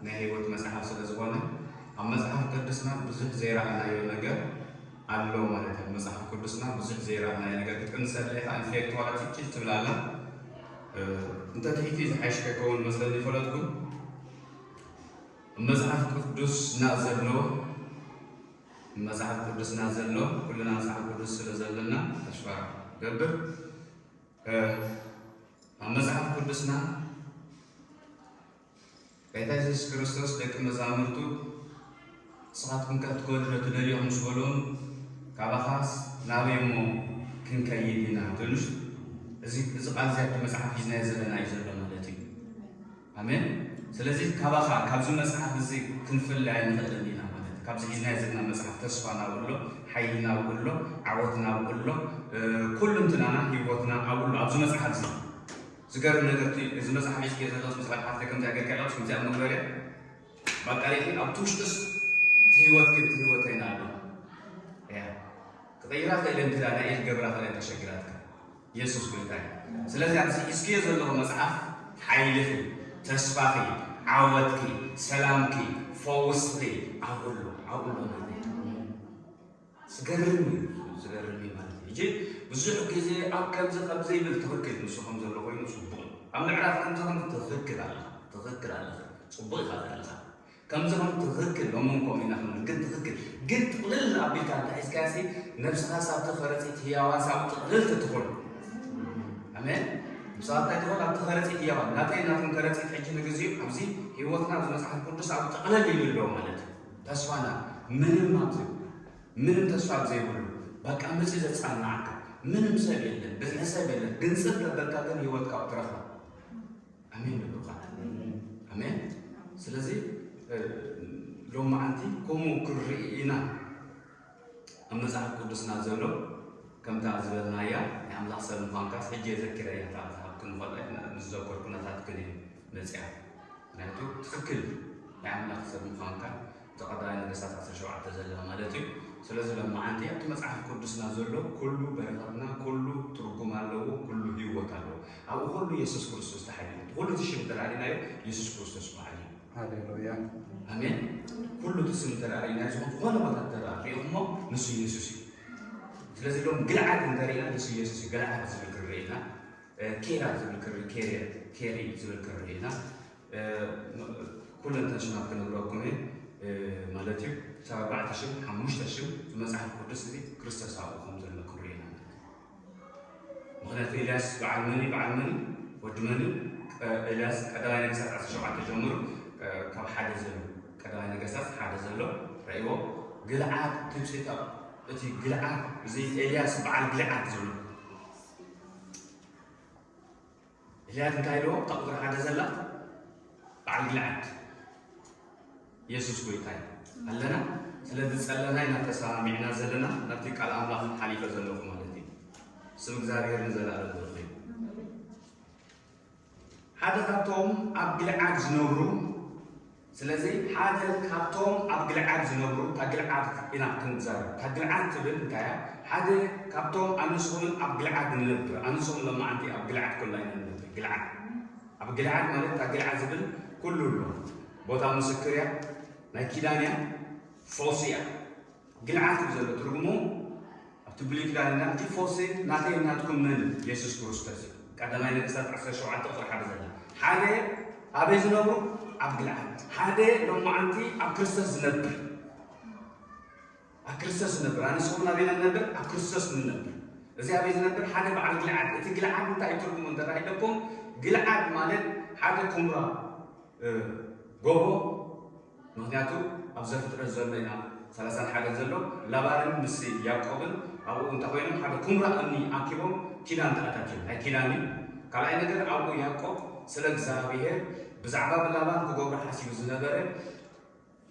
ናይ ህይወት መጽሓፍ ስለ ዝኾነ ኣብ መጽሓፍ ቅዱስና ብዙሕ ዘይረኣናዮ ነገር ኣሎ ማለት እዩ። መጽሓፍ ቅዱስና ብዙሕ ዘይረኣናዮ ነገር ክትቅንሰለ ኢኻ። ኢንፌክት ዋላ ጭጭ ትብላላ እንተ ትሒቲ ዝሓይሽ ከይከውን መስለኒ ይፈለጥኩም። መጽሓፍ ቅዱስና ዘሎ መጽሓፍ ቅዱስና ዘሎ ኩልና መጽሓፍ ቅዱስ ስለ ዘለና ተስፋ ገብር ኣብ መጽሓፍ ቅዱስና ጎይታ የሱስ ክርስቶስ ደቂ መዛሙርቱ ንስኻትኩም ከ ክትከዱ ዶ ትደልዩ ምስ በሎም፣ ካባኻስ ናበይ እሞ ክንከይድ ኢና ትብሉስ? እዚ እዚ ቃል እዚ ኣብቲ መጽሓፍ ሒዝናዮ ዘለና እዩ ዘሎ ማለት እዩ። ኣሜን። ስለዚ ካባኻ ካብዚ መጽሓፍ እዚ ክንፍለ ኣይንኽእልን ኢና ማለት እዩ። ካብዚ ሒዝናዮ ዘለና መጽሓፍ ተስፋ ናብኡ ኣሎ፣ ሓይሊ ናብኡ ኣሎ፣ ዓወት ናብኡ ኣሎ፣ ኩሉ እንትናና ህይወትና ኣብኡ ኣሎ ኣብዚ መጽሓፍ እዚ። ዝገርም ነገር እቲ እዚ መጽሓፍ ሒዝክዮ ዘለኹስ ምስ ሓፍተይ ከምዚኣ ጌርካ ኢላትስ ከምዚኣ መግበርያ ባቃሪኺ ኣብቲ ውሽጥስ እቲ ህይወትኪ እቲ ህይወተይና ኣሎ እያ ክቕይራ ክእለ እንቲላ ናይ ኢድ ገብራ ክእለ ተሸግራትካ የሱስ ጎይታ እዩ። ስለዚ ኣብዚ ሒዝክዮ ዘለኹ መጽሓፍ ሓይልኺ፣ ተስፋኺ፣ ዓወትኪ፣ ሰላምኪ፣ ፈውስኺ ኣብኡ ኣሎ ኣብኡ ኣሎ ማለት እዩ። ዝገርም እዩ ዝገርም እዩ ማለት እዩ። እጂ ብዙሕ ግዜ ኣብ ከምዚ ከምዚ ይብል ትኽክል ንሱ ከም ዘሎ ኮይኑ ጽቡቕ እዩ። ኣብ ምዕራፍ ከምዚ ከምዚ ትኽክል ኣለኻ ትኽክል ኣለኻ ጽቡቕ ኢኻ ዘለኻ ከምዚ ከም ትኽክል ሎሞን ከምኡ ኢና ክንብል ግን ትኽክል ግን ጥቕልል ኣቢልካ እንተ ሒዝካሲ ነብስኻ ሳብቲ ከረጺት ህያዋን ሳብ ጥቕልል ትትኾን ኣሜን። ንስኻ እንታይ ትኾን ኣብቲ ከረጺት ህያዋን ናተይ ናትኩም ከረጺት ሕጂ ንግዜኡ ኣብዚ ህይወትና ኣብዚ መጽሓፍ ቅዱስ ኣብ ጥቕልል ይብል ኣሎ ማለት እዩ። ተስፋና ምንም ኣብዚ ምንም ተስፋ ዘይብሉ በቃ ምጽ ዘጻናዓካ ምንም ሰብ የለን ብዝሒ ሰብ የለን ግን ጽብ ተበልካ ግን ህይወትካ ትረኽባ ኣሜን ንብሉካ ኣሜን። ስለዚ ሎማዓንቲ ከምኡ ክንርኢ ኢና ኣብ መጽሓፍ ቅዱስና ዘሎ ከምታ ዝበልናያ ናይ ኣምላኽ ሰብ ምዃንካስ ሕጂ የዘኪረያ እታ መጽሓፍ ክንፈልጠ ምስ ዘከርኩ ነታትክን እዩ መጽያ ምክንያቱ ትኽክል ናይ ኣምላኽ ሰብ ምዃንካ እቲ ቀዳማይ ነገስታት ዓሰርተ ሸውዓተ ዘላ ማለት እዩ። ስለዚ ሎማዓንቲ ኣብቲ መጽሓፍ ቅዱስና ዘሎ ኩሉ በረኸትና ኩሉ ትርጉም ኣለዎ ኩሉ ህይወት ኣለዎ ኣብኡ ኩሉ የሱስ ክርስቶስ ተሓቢሩ ኩሉ እቲ ሽም እንተ ርኢናዮ የሱስ ክርስቶስ በዓል እዩ። ሃሌሉያ። ኣሜን። ኩሉ እቲ ስም እንተ ርኢናዮ ዝኾነ ዝኾነ ቦታ እንተ ርኢኹሞ ንሱ የሱስ እዩ። ስለዚ ሎም ግልዓድ እንተ ርኢና ንሱ የሱስ እዩ። ግልዓድ ዝብል ክንርኢ ኢና ኬራ ዝብል ክርኢ ኬሪ ዝብል ክርኢ ኢና ኩለን ተን ሽማት ክነግረኩም እየ ማለት እዩ። ክሳብ ኣርባዕተ ሽም ሓሙሽተ ሽም ዝመፅሓፍ ቅዱስ እዚ ክርስቶስ ኣብኡ ከም ዘሎ ክንርኢ ኢና። ምክንያቱ ኤልያስ በዓል መን እዩ? በዓል መን እዩ? ወዲ መን እዩ? ኤልያስ ቀዳማይ ነገስታት ዓሰርተ ሸውዓተ ጀምሩ ካብ ሓደ ዘሎ ቀዳማይ ነገስታት ሓደ ዘሎ ረእይዎ ግልዓድ ትብፅታ እቲ ግልዓድ እዚ ኤልያስ በዓል ግልዓድ ዝብሎ እዚኣት እንታይ ኢልዎ? እታ ቁፅሪ ሓደ ዘላ በዓል ግልዓድ የሱስ ጎይታ እዩ ኣለና። ስለዚ ዝፀለና ኢና ተሰማሚዕና ዘለና ናብቲ ቃል ኣምላኽ ሓሊፈ ዘለኹ ማለት እዩ። ስም እግዚኣብሔር ንዘለኣለም ብሩኽ እዩ። ሓደ ካብቶም ኣብ ግልዓድ ዝነብሩ ስለዚ ሓደ ካብቶም ኣብ ግልዓድ ዝነብሩ እታ ግልዓድ ኢና ክንዛረብ እታ ግልዓድ ትብል እንታይ እያ ሓደ ካብቶም ኣነስኹምን ኣብ ግልዓድ ንነብር ኣነስኹም ሎማዓንቲ ኣብ ግልዓድ ኩላ ኢና ንነብር ግልዓድ ኣብ ግልዓድ ማለት እታ ግልዓድ ዝብል ኩሉ ኣሎ ቦታ ምስክር እያ ናይ ኪዳን እያ ፈውሲ እያ ግልዓድ እዩ ዘሎ ትርጉሙ ኣብቲ ብሉይ ኪዳን እና እቲ ፈውሲ ናተይ ናትኩም መን የሱስ ክርስቶስ እዩ ቀዳማይ ነገስታት ዓሰርተ ሸውዓተ ቁፅሪ ሓደ ዘላ ሓደ ኣበይ ዝነብሩ ኣብ ግልዓድ ሓደ ሎማዓንቲ ኣብ ክርስቶስ ዝነብር ኣብ ክርስቶስ ዝነብር ኣነ ሰው ናበይና ንነብር ኣብ ክርስቶስ ንነብር እዚ ኣበይ ዝነብር ሓደ በዓል ግልዓድ እቲ ግልዓድ እንታይ እዩ ትርጉሙ እንተባሂለኩም ግልዓድ ማለት ሓደ ኩምራ ጎቦ ምክንያቱ ኣብ ዘፍጥረት ዘሎ ኢና ሰላሳን ሓደን ዘሎ ላባንን ምስ ያዕቆብን ኣብኡ እንተ ኮይኖም ሓደ ኩምራ እምኒ ኣኪቦም ኪዳን ተኣታትዮም ናይ ኪዳን እዩ ካልኣይ ነገር ኣብኡ ያዕቆብ ስለ እግዚኣብሄር ብዛዕባ ብላባን ክገብሮ ሓሲቡ ዝነበረ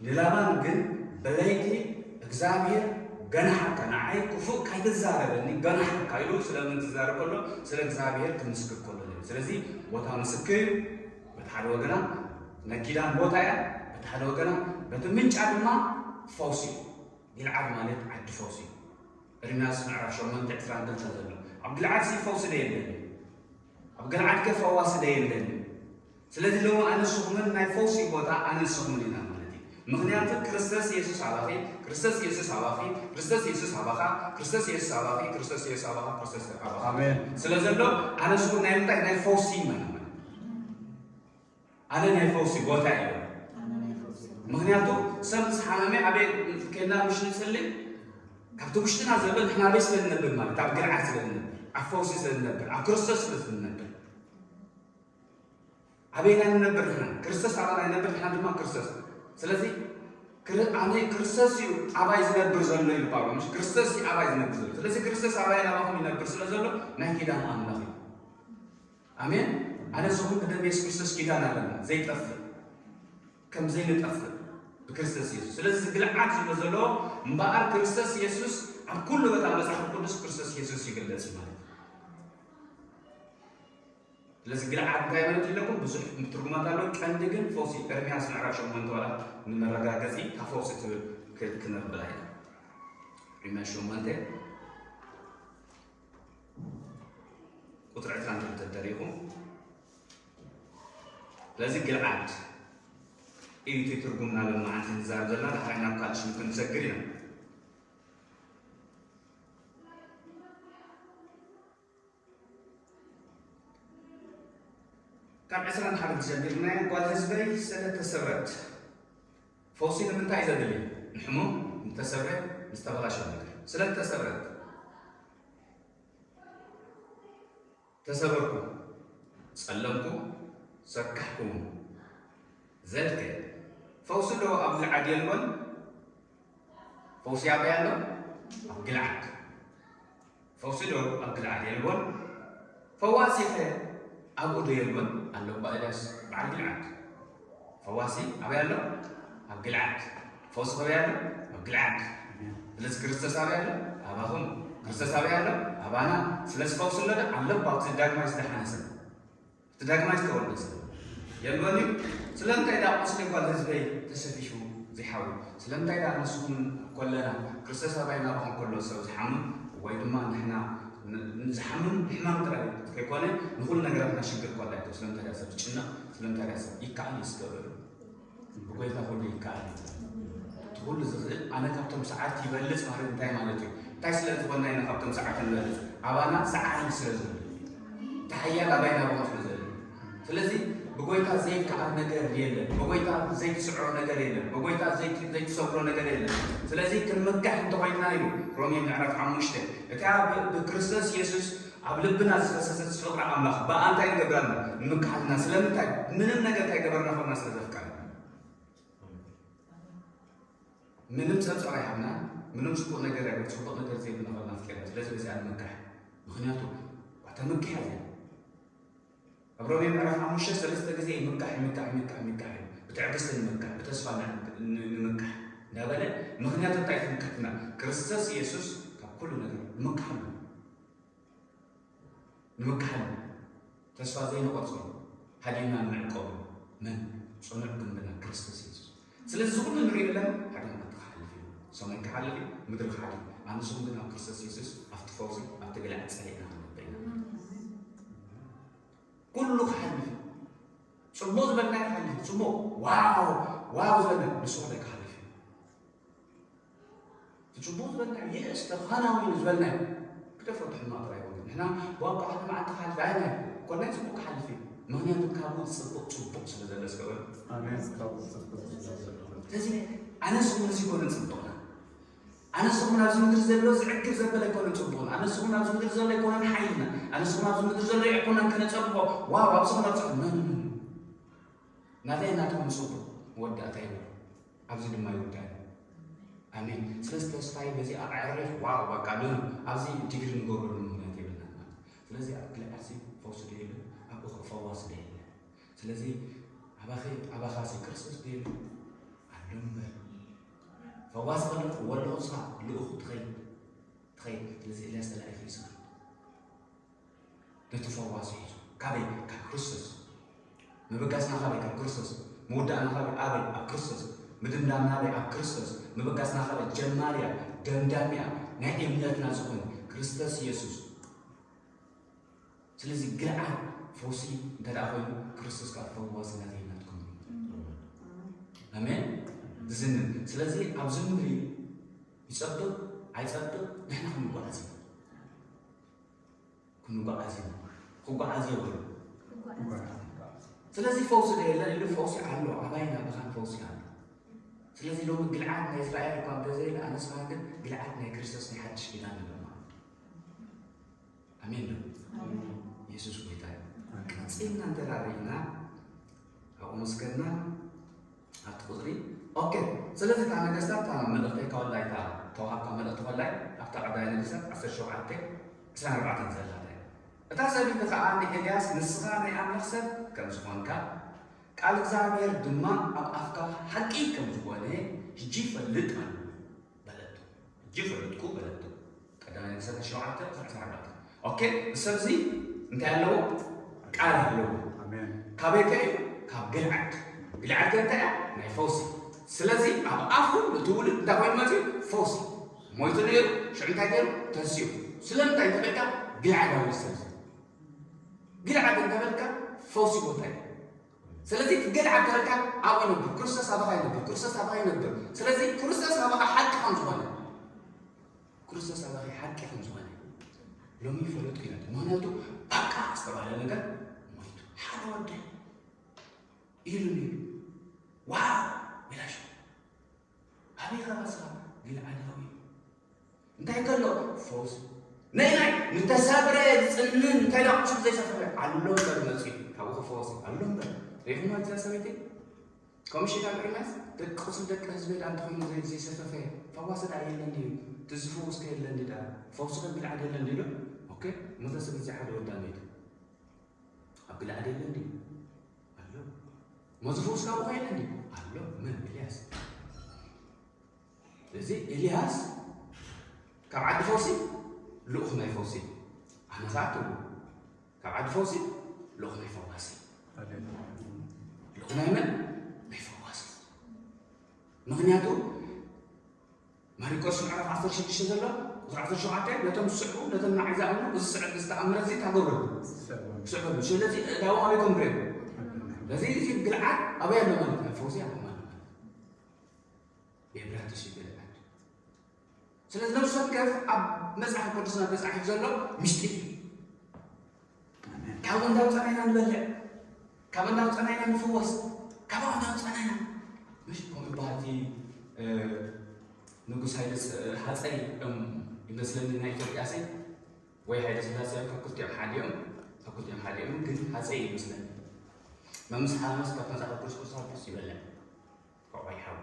ንላባን ግን ብለይቲ እግዚኣብሄር ገናሓካ ንዓይ ክፉእ ካይትዛረበኒ ገናሓካ ኢሉ ስለምን ትዛረብ ከሎ ስለ እግዚኣብሄር ክምስክር ከሎ ስለዚ ቦታ ምስክር እዩ በቲ ሓደ ወገና ናይ ኪዳን ቦታ እያ በቲ ሓደ ወገና በቲ ምንጫ ድማ ፈውሲ እዩ ጊልዓድ ማለት ዓዲ ፈውሲ እዩ ኤርምያስ ምዕራፍ ሸሞንተ ዕስራን ክልተን ዘሎ ኣብ ጊልዓድ ሲ ፈውሲ ዶ የለን ኣብ ጊልዓድ ከ ፈዋሲ ዶ የለን ስለዚ ሎሚ ኣነ ንስኹምን ናይ ፈውሲ ቦታ ኣነ ንስኹምን ኢና ማለት እዩ። ምኽንያቱ ክርስቶስ የሱስ ኣባኺ፣ ክርስቶስ የሱስ ኣባኺ፣ ክርስቶስ የሱስ ኣባኻ፣ ክርስቶስ የሱስ ኣባኺ፣ ክርስቶስ የሱስ ኣባኻ፣ ክርስቶስ ኣባኻ ኣሜን። ስለ ዘሎ ኣነ ንስኹም ናይ ምንታይ ናይ ፈውሲ ኢና ማለት። ኣነ ናይ ፈውሲ ቦታ እየ። ምኽንያቱ ሰብ ምስ ሓመመ ኣበይ ከና ምሽ ንጽሊ ካብቲ ውሽጥና ዘሎ ንሕና ኣበይ ስለ ንነብር ማለት ኣብ ግርዓት ስለ ንነብር ኣብ ፈውሲ ስለ ንነብር ኣብ ክርስቶስ ስለ ንነብር ኣበይና ንነብር ንሕና ክርስቶስ ኣባና ይነብር ንሕና ድማ ክርስቶስ ስለዚ ኣነ ክርስቶስ እዩ ኣባይ ዝነብር ዘሎ ኢሉ ጳውሎስ ክርስቶስ እዩ ኣባይ ዝነብር ዘሎ ስለዚ ክርስቶስ ኣባይ ናባኹም ይነብር ስለ ዘሎ ናይ ኪዳን ኣምላኽ እዩ ኣሜን ኣነ ዝኹም ብደም የሱስ ክርስቶስ ኪዳን ኣለና ዘይጠፍእ ከም ዘይንጠፍእ ብክርስቶስ የሱስ ስለዚ ዝግልዓት ዝብሎ ዘሎ እምበኣር ክርስቶስ የሱስ ኣብ ኩሉ ቦታ መፅሓፍ ቅዱስ ክርስቶስ የሱስ ይግለፅ ማለት እዩ ስለዚ ግልዓት እንታይ ማለት ኣለኩም ብዙሕ ትርጉማት ኣለዉ ቀንዲ ግን ፈውሲ ኤርሚያስ ምዕራፍ ሸሞንተ ዋላ ንመረጋገፂ ካብ ፈውሲ ትብል ክነብላ ኢና ኤርሚያስ ሸሞንተ ቁፅሪ ዕስራን ክልተን ተሪኹ ስለዚ ግልዓት እዩ እቲ ትርጉም ናብ መዓልቲ ንዛረብ ዘለና ድሓር ናብ ካልእ ሽም ክንሰግር ኢና ካብ ዕስራን ሓደ ጀሚርናዮ ጓል ህዝበይ ስለ ተሰብረት ፈውሲ ንምንታይ እዩ ዘድሊ ንሕሙም ንተሰብረ ንዝተበላሸ ነገር ስለ ተሰብረት ተሰበርኩ ጸለምኩ ሰካሕኩ ዘልከ ፈውሲ ዶ ኣብ ግልዓድ የልቦን ፈውሲ ኣበይ ኣሎ ኣብ ግልዓድ ፈውሲ ዶ ኣብ ግልዓድ የልቦን ፈዋሲ ኸ ኣብኡ ዶ የልቦን ኣሎ እባ ኤልያስ በዓል ግልዓድ ፈዋሲ ኣበይ ኣሎ ኣብ ግልዓድ ፈውሲ ከበይ ኣሎ ኣብ ግልዓድ ስለዚ ክርስቶስ ኣበይ ኣሎ ኣባኹም ክርስቶስ ኣበይ ኣሎ ኣባና ስለዚ ፈውሲ ኣሎ ዶ ኣሎ እባ እቲ ዳግማይ ዝተሓነሰ እቲ ዳግማይ ዝተወለደ ሰብ የልቦን እዩ ስለምንታይ ዳ ቁስሊ ጓል ህዝበይ ተሰፊሑ ዘይሓዊ ስለምንታይ ዳ ንስኹም ኮለና ክርስቶስ ኣባይ ናባኹም ከሎ ሰብ ዝሓምም ወይ ድማ ንሕና ዝሓምም ሕማም ጥራይ ከይኮነ ንኹሉ ነገራትና ሽግር ኮላ ይቶ ስለምንታይ ዳ ሰብ ዝጭነቕ ስለምንታይ ዳ ሰብ ይከኣል ይስገበሉ ብጎይታ ኩሉ ይከኣል እቲ ኩሉ ዝኽእል ኣነ ካብቶም ሰዓት ይበልፅ ማለት እንታይ ማለት እዩ እንታይ ስለ ዝኾና ኢና ካብቶም ሰዓት ንበልፅ ኣባና ሰዓት ስለ ዘሎ እቲ ሓያል ኣባይ ናባኹም ስለ ዘሎ ስለዚ ብጎይታ ዘይከኣል ነገር የለን ብጎይታ ዘይትስዕሮ ነገር የለን ብጎይታ ዘይትሰብሮ ነገር የለን ስለዚ ክንምካሕ እንተኮይንና ኢሉ ሮሜ ምዕራፍ ሓሙሽተ እታ ብክርስቶስ የሱስ ኣብ ልብና ዝፈሰሰት ፍቕሪ ኣምላኽ ብኣ እንታይ ንገብራና ንምክሓልና ስለምንታይ ምንም ነገር እንታይ ገበርና ኮና ስለ ዘፍቀረ ምንም ጸብጻብ ኣይሃብና ምንም ጽቡቕ ነገር ኣይብሉ ጽቡቕ ነገር ዘይብልና ኾና ፍቂርና ስለዚ በዚኣ ንምካሕ ምኽንያቱ ተምክሕ እዚኣ ኣብ ሮሜ ምዕራፍ ሓሙሽተ ሰለስተ ግዜ ይምካሕ ይምካሕ ይምካሕ ይምካሕ እዩ ብትዕግስቲ ንምካሕ ብተስፋ ንምካሕ እንዳበለ ምኽንያቱ እንታይ ትምክሕትና ክርስቶስ ኢየሱስ ካብ ኩሉ ነገር ንምካሕ ኣሎ ንምካሓል ተስፋ ዘይንቆርጾ ሃዲምና ንዕቀቡ መን ጽኑዕ ግንብና ክርስቶስ የሱስ ስለዚ ዝኩሉ ንሪኦ ኣለና ሓደ መዓልቲ ክሓልፍ እዩ ሰማይ ክሓልፍ እዩ ምድሪ ክሓልፍ ኣንስኹም ግን ኣብ ክርስቶስ የሱስ ኣብቲ ፈውሲ ኣብቲ ግልዕ ጸሊእና ክንነብር ኢና ኩሉ ክሓልፍ እዩ ጽቡቕ ዝበልና ይሓልፍ ጽቡቕ ዋው ዋው ዝበልና ንስኹም ክሓልፍ እዩ እቲ ጽቡቕ ዝበልናዮ የእስ ተኻናዊኑ ዝበልናዮ ክደፎ እቲ ሕማቕ ጥራይ ይኸውን ንሕና ብዋንቋ ሓደ መዓልቲ ክሓልፍ ኣይናይ ኮናይ ጽቡቕ ክሓልፍ እዩ ምኽንያቱ ካብኡ ጽቡቕ ጽቡቕ ስለ ዘሎ ስገበሉ ስለዚ ኣነ ስኹም እዚ ይኮነ ጽቡቕና ኣነ ስኹም ኣብዚ ምድሪ ዘሎ ዝዕግብ ዘበለ ይኮነ ጽቡቕና ኣነ ስኹም ኣብዚ ምድሪ ዘሎ ይኮነን ሓይልና ኣነ ስኹም ኣብዚ ምድሪ ዘሎ ይዕኮናን ከነጸብቆ ዋው ኣብዚ ክመጽእ መን ናታይ ናትኩም ጽቡቕ መወዳእታ ይብሉ ኣብዚ ድማ ይውዳእ ኣሜን ስለዚ ተስፋይ በዚ ኣዕርፍ ዋው በቃ ዶ ኣብዚ ዲግሪ ንገብረሉ ምክንያት የብልና ማለት ስለዚ ኣብ ክልዓሲ ፈውሲ ዶ የለ ኣብኡ ፈዋሲ ዶ የለ ስለዚ ኣባኺ ኣባኻሲ ክርስቶስ ዶ የለ ኣሎ እምበር ፈዋሲ ከለኹ ወለኹ ስኻ ልእኹ ትኸይድ ትኸይድ ስለዚ ኤልያስ ተላኢኹ ይስኻ ነቲ ፈዋሲ ሒዙ ካበይ ካብ ክርስቶስ ምብጋስና ካበይ ካብ ክርስቶስ ምውዳእና ካበይ ኣበይ ኣብ ክርስቶስ ምድምዳምና ኣበይ ኣብ ክርስቶስ ምብጋስና ካበይ ጀማርያ ደምዳሚያ ናይ እምነትና ዝኾነ ክርስቶስ ኢየሱስ ስለዚ ግልዓት ፈውሲ እንተ ደኣ ኮይኑ ክርስቶስ ከዓ ፈዋሲ ናተይ ናትኩም እዩ። ኣሜን። ዝዝንን ስለዚ ኣብዚ ምድሪ ይጸብቕ ኣይጸብቕ ንሕና ክንጓዓዝ ኢና። ክንጓዓዝ ኢና። ክጓዓዝ የብሉ። ስለዚ ፈውሲ ዶ የለን ኢሉ ፈውሲ ኣሎ። ኣባይና ብኻን ፈውሲ ኣሎ። ስለዚ ሎሚ ግልዓት ናይ እስራኤል እኳ እንተዘይለ ኣነስኻ ግን ግልዓት ናይ ክርስቶስ ናይ ሓድሽ ኪዳን ኣሎ ማለት እዩ። ኣሜን ዶ? የሱስ ጎይታ እዩ። ቀፂልና እንተ ርኢና ኣብኡ መስገድና ኣብቲ ቁፅሪ ኦኬ። ስለዚ እታ ነገስታት እታ መልእኽተይ ከወላይ እታ ተዋሃብካ መልእኽቲ ከወላይ ኣብታ ቀዳማይ ነገስታት ዓሰርተ ሸውዓተ ዕስራን ኣርባዕተን ዘላ እያ። እታ ሰበይቲ ከዓ ንኤልያስ ንስኻ ናይ ኣምላኽ ሰብ ከም ዝኾንካ ቃል እግዚኣብሔር ድማ ኣብ ኣፍካ ሓቂ ከም ዝኾነ ሕጂ ይፈልጥ ኣሎ በለቶ። ሕጂ ፈለጥኩ በለቶ። ቀዳማይ ነገስታት ሸውዓተ ዕስራን ኣርባዕተን ኦኬ። እዚ ሰብ እዚ እንታይ ኣለዎ? ቃል ኣለዎ። ኣሜን። ካበይ ከ እዩ? ካብ ግልዓድ። ግልዓድ ከ እንታይ እያ? ናይ ፈውሲ። ስለዚ ኣብ ኣፉ ንትውልድ እንታይ ኮይኑ መፅዩ? ፈውሲ። ሞይቱ ነይሩ፣ ሽዑ እንታይ ገይሩ? ተንሲኡ። ስለምንታይ እንተበልካ ግልዓዳዊ እዩ ሰብ እዚ። ግልዓድ እንተበልካ ፈውሲ ቦታ እዩ። ስለዚ እቲ ግልዓድ ተበልካ ኣብኡ ይነብር፣ ክርስቶስ ኣባኻ ይነብር፣ ክርስቶስ ኣባኻ ይነብር። ስለዚ ክርስቶስ ኣባኻ ሓቂ ከም ዝኾነ፣ ክርስቶስ ኣባኺ ሓቂ ከም ዝኾነ ሎሚ ፈለጥኩ ኢለት። ምኽንያቱ በቃ ዝተባህለ ነገር ሞይቱ ሓደ ወደ ኢሉ ነይሩ። ዋው ኢላ ሽዑ ኣበይ ኸዓ ስኻ ግልዓዳዊ እንታይ ከሎ ፈውሲ ናይ ናይ ንተሰብረ ዝጽንን እንታይ ዳ ቁስል ዘይሰፈረ ኣሎ እምበር መጺኡ ካብኡ ክፈወስ ኣሎ እምበር ሪኹማ እዛ ሰበይቲ ኮሚሽነር ኤርምያስ ደቂ ቁስል ደቂ ህዝቢ ዳ እንተኾይኑ ዘይ- ዘይሰፈፈ ፈዋሲ ዳ የለን ድዩ ትዝፈውስ ከ የለን ዳ ፈውሲ ከ ግልዓድ የለን ድዩ ኦኬ መዘ ስለ እዚ ሓደ ወዳ መይቱ ኣብ ግልዓድ የለን ድዩ ኣሎ መዝፈውስ ካብኡ ከ የለን ድዩ ኣሎ መን ኤልያስ ስለዚ ኤልያስ ካብ ዓዲ ፈውሲ ልኡኽ ናይ ፈውሲ ኣነ ኸኣ ትብሉ ካብ ዓዲ ፈውሲ ልኡኽ ናይ ፈዋሲ ልኡኽ ናይ መን ናይ ፈዋሲ ምኽንያቱ ማሪቆስ ምዕራፍ ዓሰርተ ሽዱሽተ ዘሎ ቁፅሪ ዓሰርተ ሸውዓተ ነቶም ዝስዕቡ ነቶም ንዓይ ዝኣምኑ እዚ ስዕብ ዝተኣምረ እዚ ታገብረሉ ስዕበሉ ስለዚ እዳዎም ኣበይ ከም ብሬ ስለዚ እዚ ግልዓት ኣበይ ኣሎ ማለት እዩ ፈውሲ ኣሎ ማለት እዩ ብዕብራትስ ይግልዓት ስለዚ ነፍሲ ወከፍ ኣብ መፅሓፍ ቅዱስና ተፃሒፍ ዘሎ ምስጢር እዩ ካብ እንዳውፃና ኢና ንበልዕ ካብ እንዳውፃና ኢና ንፍወስ ካብ እንዳውፃና ኢና ምሽ ከምኡ በሃልቲ ንጉስ ሃይለ ሃፀይ እዮም ይመስለኒ ናይ ኢትዮጵያ ሰይ ወይ ሃይለ ስላሴ እዮም ካብ ክልቲኦም ሓዲኦም ካብ ክልቲኦም ሓዲኦም ግን ሃፀይ ይመስለኒ መምስ ሓመስ ካብ መፅሓፍ ቅዱስ ቅዱስ ይበልዕ ካብኡ ኣይሓቡ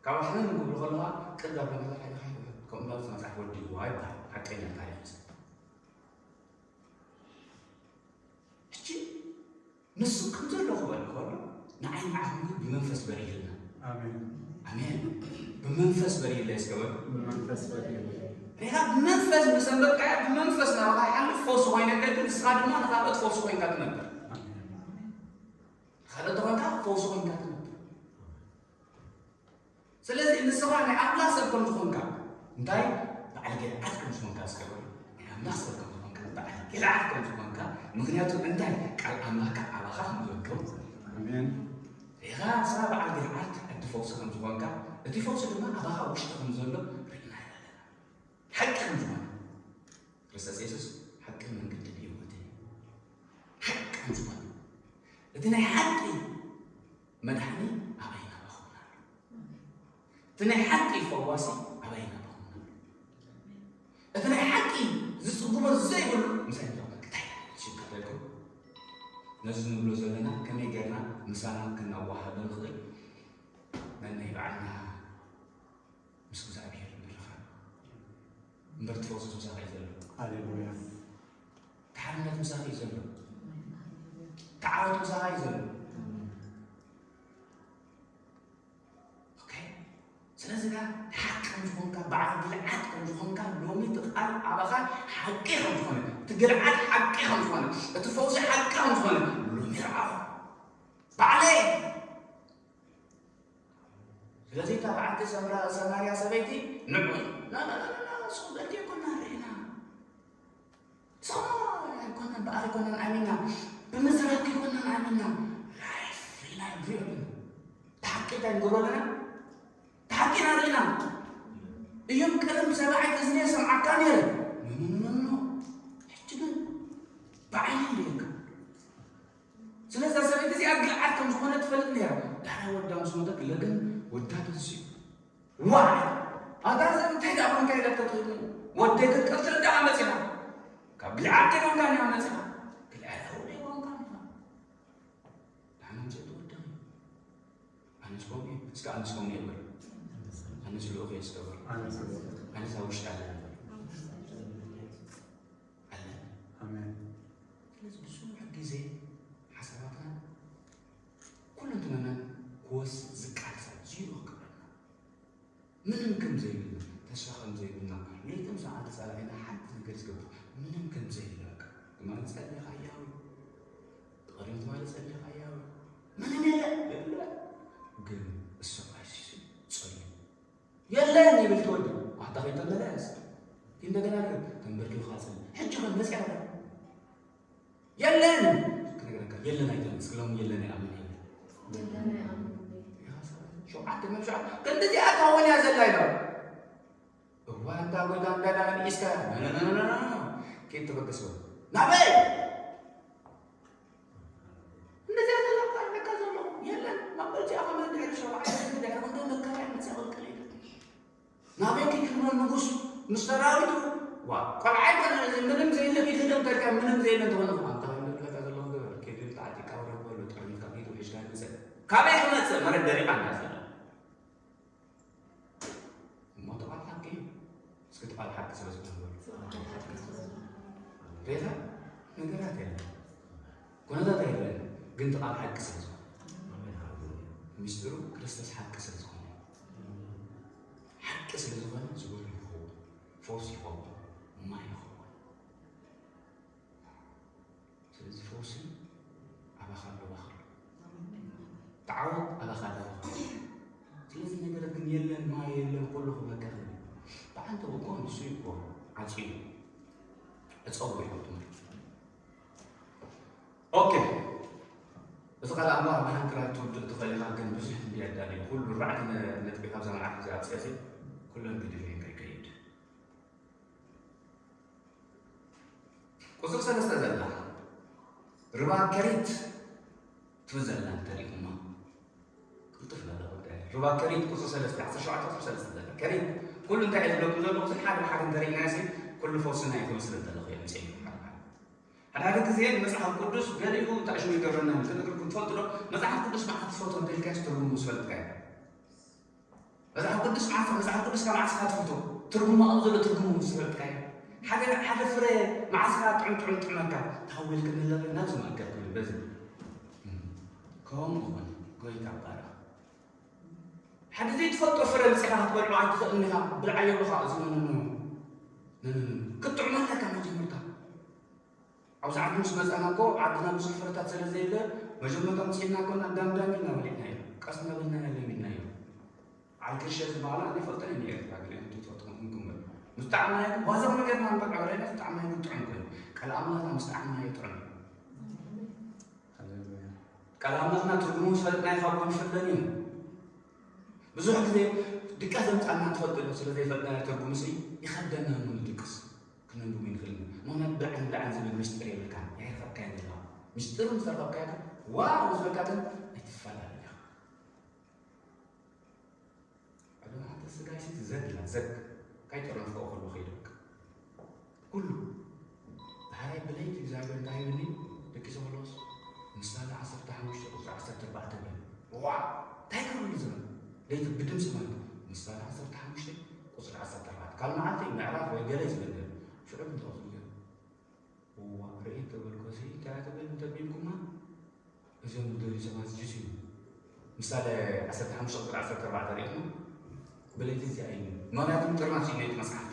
ካብ ሕነ ንግብሩ ከለኻ ቅዳብ ለመላ ሓይልኻ ይውሕድ ከምኡ እንዳበለ መፅሓፍ ወዲእዋ ይበሃል ሓቀኛ ታሪክ እዩ ሕጂ ንሱ ከም ዘሎ ክበል ከሎ ንዓይ ንዓኹም ግን ብመንፈስ በሪህልና ኣሜን ኣሜን ብመንፈስ በሪህላ ይስከበል ብመንፈስ በሪህላ ሬኻ ብመንፈስ ምስ ኣንበብካያ ብመንፈስ ናባኻ ይሓልፍ ፈውሲ ኮይነካ ግን ንስኻ ድማ ንኻልኦት ፈውሲ ኮይንካ ትነብር ካልኦት ተኾንካ ፈውሲ ኮይንካ ትነብር ስለዚ ንስኻ ናይ ኣምላኽ ሰብ ከም ዝኾንካ እንታይ በዓል ግልዓድ ከም ዝኾንካ ዝገበሩ ናይ ኣምላኽ ሰብ ከም ዝኾንካ በዓል ግልዓድ ከም ዝኾንካ ምክንያቱ እንታይ ቃል ኣምላኽካ ኣባኻ ከም ዝወክል ኣሜን ሪኻ ንስኻ በዓል ግልዓድ ዓዲ ፈውሲ ከም ዝኾንካ እቲ ፈውሲ ድማ ኣባኻ ውሽጢ ከም ዘሎ ርኢና ኣለና ሓቂ ከም ዝኾነ ክርስቶስ የሱስ ሓቅን መንገድን ህይወትን ሓቂ ከም ዝኾነ እቲ ናይ ሓቂ መድሓኒ ኣበይና ባኹምና ኣሎ እቲ ናይ ሓቂ ፈዋሲ ኣበይና ባኹምና ኣሎ እቲ ናይ ሓቂ ዝፅግቦ ዘይብሉ ምሳይ እንታይ ሽከተልኩም ነዚ ንብሎ ዘለና ከመይ ጌርና ምሳና ክነዋሃዶ ንኽእል ነናይ ባዕልና ምስ እግዚኣብሔር ምርኻብ እምበር ትፈውስስ ምሳኻ እዩ ዘሎ ሃሌሉያ ተሓርነት ምሳኻ እዩ ዘሎ ተዓወት ምሳኻ እዩ ዘሎ ኦኬ ስለዚ ዳ ሓቂ ከም ዝኾንካ በዓል ግልዓት ከም ዝኾንካ ሎሚ እቲ ቃል ኣባኻ ሓቂ ከም ዝኾነ እቲ ግልዓት ሓቂ ከም ዝኾነ እቲ ፈውሲ ሓቂ ከም ዝኾነ ሎሚ ረኣኹ ባዕለይ ስለዚ እታ በዓልቲ ሰማርያ ሰበይቲ ንዑ ንስኹም ዘድልየኩም ንርኢ ኢና ንስኹም ኣይኮነን ብኣኺ ኣይኮነን ኣሚንና፣ ብምዝራብኪ ኣይኮነን ኣሚንና። ላይፍ ኢና ንሪኦ ኣለና። ብሓቂ እንታይ ንገብሮ ኣለና? ብሓቂ ኢና ርኢና። እዮም ቀደም ብሰብኣይ ተዝነ ሰምዓካ ነይረ። ኖ፣ ኖ፣ ኖ፣ ኖ፣ ኖ። ሕጂ ግን ብዓይኒ ይርእየካ። ስለዛ ሰበይቲ እዚኣ ግልዓት ከም ዝኾነ ትፈልጥ ነይራ። ዳሕራ ወዳ ምስ ሞተ ክለ ግን ወዳ ተንስኡ። ዋይ! ኣታ ሰብ እንታይ ደኣ ኮንካ ኢላ ተትህብኒ? ወደይ ክትቀትል ደኣ መጺኻ። ካብ ግልዓት ከይኮንካ ኒኻ መጺኻ። ግልዓት ወደይ ኮንካ ኒኻ። ደሓን ኣምጽእ ትወደኺ። ኣነስ ከምኡ እየ። እስከ ኣነስ ከምኡ እየ በል። ኣነስ ልኡኽ እየ እስከ በል። ኣነስ ኣብ ውሽጢ ኣለኒ በል። ኣለኒ። ኣሜን። ስለዚ ብዙሕ ግዜ ሓሳባትና ኩሉ እንትመናን ክወስድ ዝቃልሳ ዚሮ ክገብረና። ምንም ከም ዘይብልና፣ ተስፋ ከም ዘይብልና፣ ለይትን ሰዓት ጸላኢና ሓንቲ ነገር ዝገብር ምንም ከም ዘይብልና በቃ። ትማሊ ጸሊኻ ያው፣ ብቐደም ትማሊ ጸሊኻ ያው፣ ምንም የለ፣ የለ። ግን እሱ ኣይሲሱ ጸልዩ። የለን ይብል ትወዲ። ኣታ ከይተመለስ። እንደገና ግን ተንበርኪኻ ጸልዩ። ሕጂ ግን መጽያ በቃ። የለን! ክነግረካ፣ የለን ኣይትበል። እስኪ ሎሚ የለን ኣይኣምን ይብል። የለን ኣይኣምን። ሸውዓተ መን ሸውዓተ? ክንድዚኣ ታወን እያ ዘላ ኢሎም። እዋ፣ እንዳ ጎይታ፣ እንዳ ዳን ኢስካ፣ ኖ፣ ኖ፣ ኖ፣ ኖ፣ ኖ፣ ኖ። ከይት ተበገስ በል። ናበይ? እንደዚኣ ዘላ እኮ ኣለካ ዘሎ። የለን። መበልቲ ኣኸ መን ድሕሪ ሸውዓተ፣ ድሕሪ ክንዶ መካርያ መጽያ ቅልቅል ኢሉ። ናበይ ክይድ ክብሎ ንጉስ ምስ ሰራዊቱ፣ ዋ፣ ቆልዓ ኣይኮነን እዚ፣ ምንም ዘየለ ከይድ ክደም ተልካ፣ ምንም ዘየለ እንተኾነ፣ ኣንታ ንብለካ ዘለኹ ግበር፣ ከይድ ኢልካ ዓጢቕካ ውረድ በሎ፣ ጥዕምካ ከይዱ ሒዝካ ንመጸ። ካበይ ክመጽእ? መሬት ደሪቓ እንዳ ዘላ። እሞ እቲ ቃል ሓቂ እዩ። እስኪ እቲ ቃል ሓቂ ስለ ዝኾነ በሎ። ሬታ ነገራት የለን። ኩነታት ኣይረኣን፣ ግን እቲ ቃል ሓቂ ስለ ዝኾነ። ሚስጥሩ ክርስቶስ ሓቂ ስለ ዝኾነ። ሓቂ ስለ ዝኾነ ዝጎድሎ ይኸውን፣ ፈውሲ ይኸውን፣ ማይ ይኸውን። ስለዚ ፈውሲ ኣባኻ ኣሎ፣ ኣባኻ ኣሎ። ተዓወት ኣባኻ ኣሎ፣ ኣባኻ ኣሎ። ስለዚ ነገራት ግን የለን፣ ማይ የለን፣ ኩሉ ክበከል እዩ። ብዓንተው እኮ ንሱ እዩ እኮ ዓጽዩ። ዕጸዎ እዩ ትምህርቲ። ኦኬ። እዚ ካልእ ኣምባር ብሓንቲ ጥራይ ትውድእ ትኽእል ኢኻ፣ ግን ብዙሕ እንድየ ኣዳልዮ። ኩሉ ኣርባዕተ ነ-፣ ነጥቢ ካብዛ መጽሓፍ እዚኣ ኣውጺኤ ኩለን ገዲፈየን ከይከይድ። ቁጽሪ ሰለስተ ዘላ ርባ ከሪት ትብል ዘላ እንተሪእኹማ፣ ቅልጥፍ ዝበለ ጉዳይ። ርባ ከሪት ቁጽሪ ሰለስተ፣ ዓሰርተ ሸውዓተ ቁጽሪ ሰለስተ ዘላ። ከሪት ኩሉ እንታይ እየ ዝብለኩም ዘለኹ፣ እዚ ሓደ ብሓደ እንተሪእናዮ ሲ፣ ኩሉ ፈውስና እዩ ክመስል እንተለኹ እየ ምጽእ። ሓደ ሓደ። ሓደ ሓደ ግዜ መጽሓፍ ቅዱስ ገሊኡ እንታይ ሽሙ ይገብረና እዩ፣ ክነግርኩም ትፈልጡ ዶ? መጽሓፍ ቅዱስ መዓት ትፈትዎ እንተልካዮስ ትርጉሙ ምስ ፈለጥካዮ። መጽሓፍ ቅዱስ መዓት፣ መጽሓፍ ቅዱስ ካብ መዓት ኢኻ ትፈትዎ? ትርጉሙ ኣብኡ ዘሎ ትርጉሙ ምስ ፈለጥካዮ። ሓደ፣ ሓደ ፍረ መዓት ኢኻ ጥዑም ጥዑም ጥዕመካ፣ ታዊል ክንለበ ናብ ዝማእከል ክብል በዚ። ከምኡ ኾነ፣ ጎይታ ባርኽ። ሓደ ዘይትፈልጦ ፍረ ኣምጺኻ ክትበልዖ ኣይትኽእልን ኢኻ። ብልዓዮ ብኻ፣ እዚ ኖ፣ ኖ፣ ኖ፣ ኖ፣ ኖ፣ ኖ። ክትጥዕሞ ኣለካ መጀመርታ። ኣብዚ ዓዲ ምስ መጻና እኮ፣ ዓድና ብዙሕ ፍረታት ስለ ዘየለ፣ መጀመርታ ኣምጺእና እኮ፣ እንዳምዳም ኢና በሊዕናዮ። ቀስ እናበልና ኢና ለሚድናዮ። ዓልክርሸ ዝበሃላ ኣነ ይፈልጠን እየ ንኤርትራ፣ ገሊኦም ትፈልጥኩም ኢኹም እምበር። ምስ ጠዓምናዮ ግን፣ ዋዛ ነገር ኢና ንበልዖ፣ ገለ ምስ ጠዓምናዮ ግን ጥዑም ኮይኑ። ቃል ኣምላኽና ምስ ጠዓምናዮ ጥዑም እዩ። ሃሌሉያ። ቃል ኣምላኽና ትርጉሙ ዝፈልጥናዮ ካብ ጎኑ ይፈልጠን እዩ። ብዙሕ ግዜ ድቃስ ዘምጻልና ትፈልጡ ዶ? ስለ ዘይፈልጥናዮ ትርጉምሲ ይኸብደና እሞ ንድቅስ። ክነንብቦ ይንኽእል ኢና። ምኽንያቱ ብልዓን ብልዓን ዝብል ምስጢር የብልካን። ኣይረኸብካዮን ዘለኻ። ምስጢሩ ምስ ተረኸብካዮ ግን፣ ዋው ዝበልካ ግን ኣይትፈላለን ኢኻ። ዕድመ ሓንቲ ስጋይ ሲ ዘግ ኢላ፣ ዘግ። ካይ ጥረፍ ከኦ ከሎ ከይደቅ። ኩሉ። ድሓራይ ብለይቲ እግዚኣብሔር እንታይ ይብልኒ? ደቂሰ ከሎስ፣ ምሳሌ ዓሰርተ ሓሙሽተ ቁጽሪ ዓሰርተ ኣርባዕተ ይብለኒ። ዋው! እንታይ ክብለኒ ዝብል? ለይቲ ብድምፂ ማለት፣ ምሳሌ ዓሰርተ ሓሙሽተ ቁጽሪ ዓሰርተ ኣርባዕተ። ካብ መዓልቲ ምዕራፍ ወይ ገለ ይዝበል ነይሩ። ሽዑ ግን ተቐጽሉ ገይሩ። እዋ፣ ርእይ ተበልኮሲ፣ እንታይ ትብል እንተቢልኩማ? እዞም ዝደልዩ ሰባት ጅስ እዩ። ምሳሌ ዓሰርተ ሓሙሽተ ቁጽሪ ዓሰርተ ኣርባዕተ ርኢኹም? ብለይቲ እዚኣ እዩ። ምኽንያቱ ጥርናፍ እዩ ነቲ መጽሓፍቲ።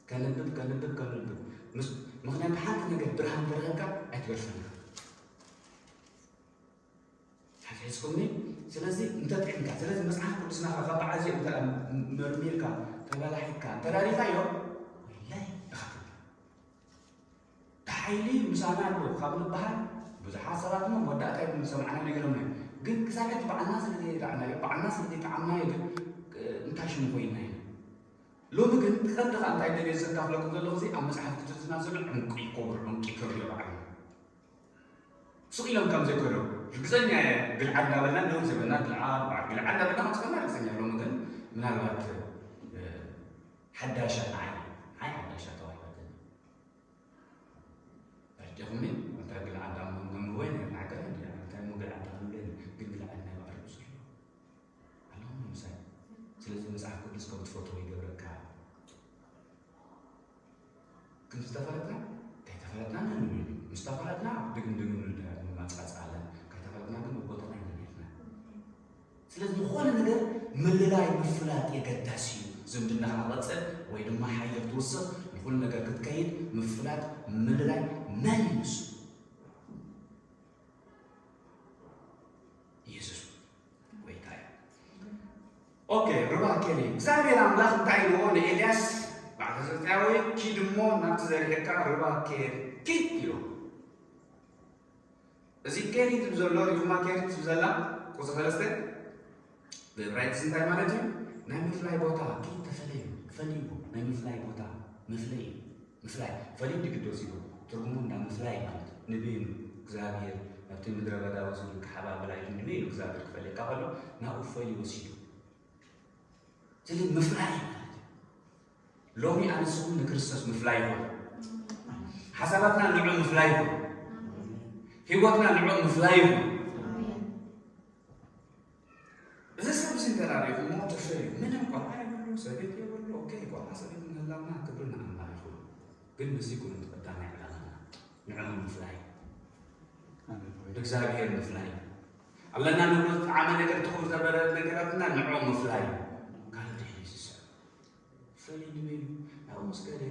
ከንብብ፣ ከንብብ፣ ከንብብ። ምስ-፣ ምኽንያቱ ሓንቲ ነገር ብርሃን ተረኸብካ ኣይትገድፈን ኢኻ። ሓዝሒዝኩምኒ? ስለዚ እንተጥዕምካ፣ ስለዚ መጽሓፍ ቅዱስና ካብ በዓል እዚኦም እንተ መርሚርካ፣ ተባላሒትካ፣ እንተ ዳሪኻዮ፣ ወይለይ ኢኻ ትብል። ደሓር ሓይሊ ምሳና ኣሎ ካብ ንበሃል ብዙሓት ሰባት ሞ መወዳእታ ይብሉ ዝሰማዕና ነገርና እዩ። ግን ክሳብ ሕጂ ባዕልና ስለ ዘይረኣናዮ፣ ባዕልና ስለ ዘይጠዓምናዮ ግን እንታይ ሽሙ ኮይንና ኢና። ሎሚ ግን ቀንዲ ከኣ እንታይ ደልየ ዘካፍለኩም ዘለኹ እዚ ኣብ መጽሓፍ ቅዱስና ዘሎ ዕንቁ ይኮብር ዕንቁ ይክርዮ ባዕሉ ስቕ ኢሎም ከም ዘይኮነው ርግጸኛ እየ። ግልዓድ እናበልና ነውን ዝበልና ግልዓድ በዓል ግልዓድ እናበልና ከም ዝኮና ርግጸኛ። ሎሚ ግን ምናልባት ሓዳሻ ንዓይ ንዓይ ሓዳሻ ተዋሂባትኒ። ኣርዲኹምኒ እንታይ ግልዓድ ኣሞ ነምወይ ናይ ማዕከል እንታይ ሞ ግልዓድ ኣምለኒ ግን ግልዓድ ናይ ባዕሉ ዘሎ ኣለኹም ምሳይ። ስለዚ መጽሓፍ ቅዱስ ከም ትፈትዎ ይገብረካ። ግን ዝተፈለጥና ከይተፈለጥና ነንብል። ምስ ተፈለጥና ድግም ድግም ንማጻጻለን፣ ከይተፈለጥና ግን ብቦታና ኢና ነርና። ስለዚ ዝኾነ ነገር ምልላይ ምፍላጥ የገዳሲ እዩ። ዝምድና ክቐጽል ወይ ድማ ሓይሊ ክትውስኽ ንኹሉ ነገር ክትከይድ ምፍላጥ ምልላይ መን እዩ ንሱ? ኢየሱስ ጎይታ እዩ። ኦኬ ርባ ኬሪ እግዚኣብሔር ኣምላኽ እንታይ ኢልዎ ንኤልያስ ባዕተዘርትያዊ ኪድ እሞ ናብቲ ዘሪኤካ ርባ ኬሪ ኪድ ኢልዎ። እዚ ኬሪ ትብ ዘሎ ሪኹማ ኬሪ ትብ ዘላ ቁፅሪ ሰለስተ ብዕብራይትስ እንታይ ማለት እዩ? ናይ ምፍላይ ቦታ ኪድ ተፈለዩ ፈለዩ ናይ ምፍላይ ቦታ መፍለይ እዩ። ምፍላይ ፈሊዩ ድግዲ ወሲዱ ትርጉሙ እንዳ ምፍላይ ማለት ንበይኑ እግዚኣብሔር ናብቲ ምድረ በዳ ወሲዱ ክሓባብላ እዩ ንበይኑ እግዚኣብሔር ክፈልየካ ከሎ ናብኡ ፈሊዩ ወሲዱ። ስለዚ ምፍላይ ማለት እዩ። ሎሚ ኣንስኹም ንክርስቶስ ምፍላይ ይኹን። ሓሳባትና ንዑ ምፍላይ ይኹን። ህይወትና ንዑ ምፍላይ ይኹን። እዚ ሰብ እዚ እንተ ሪኢኹሞ ተፈዩ ምንም ቆልዓ የብሉ ሰበይቲ የብሉ ኦኬ ቆልዓ ሰበይቲ ምህላውና ክብሪ ንኣምላኽ ይኹን። ግን ምስዚ ኩን ቀዳማይ ዕላማና ንዕኡ ምፍላይ ንእግዚኣብሔር ምፍላይ ኣለና ንብሎ ዝጠዓመ ነገር ትኹር ዘበለ ነገራትና ንዕኡ ምፍላይ ካልእ ድሕሪ ዝስዕብ ፈሊ ንበይኑ ናብኡ ምስ ከደ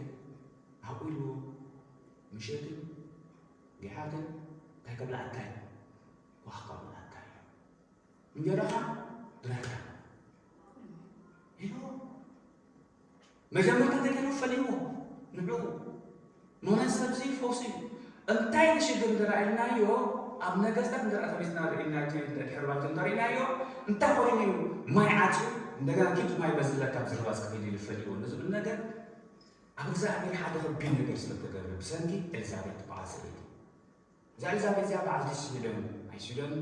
ኣብኡ ኢልዎ ምሸትን ጊሓትን እንታይ ከብልዓካ እዩ ኳኽ ከብልዓካ እዩ እንጀራኻ ድራይካ ኢሉ መጀመርታ ተገይሩ ፈሊዎ ንዑ ምኽንያት ሰብዚ ፈውሲ እዩ እንታይ ንሽግር እንተረኣይናዮ ኣብ ነገስታት እንተረኣ ፈሊስና ርኢና ድሕርባቱ እንተርኢናዮ እንታይ ኮይኑ እዩ ማይ ዓፅዩ እንደገና ኪድ ማይ በዝለካ ብዝርባፅ ክብል ኢሉ ፈሊዎ ንዝብል ነገር ኣብ እግዚኣብሔር ሓደ ከቢድ ነገር ስለተገብረ ብሰንኪ ኤልዛቤል ትበሃል ሰበይቲ እዛ ኤልዛቤል እዚኣ በዓልቲ ስዊደን ናይ ስዊደን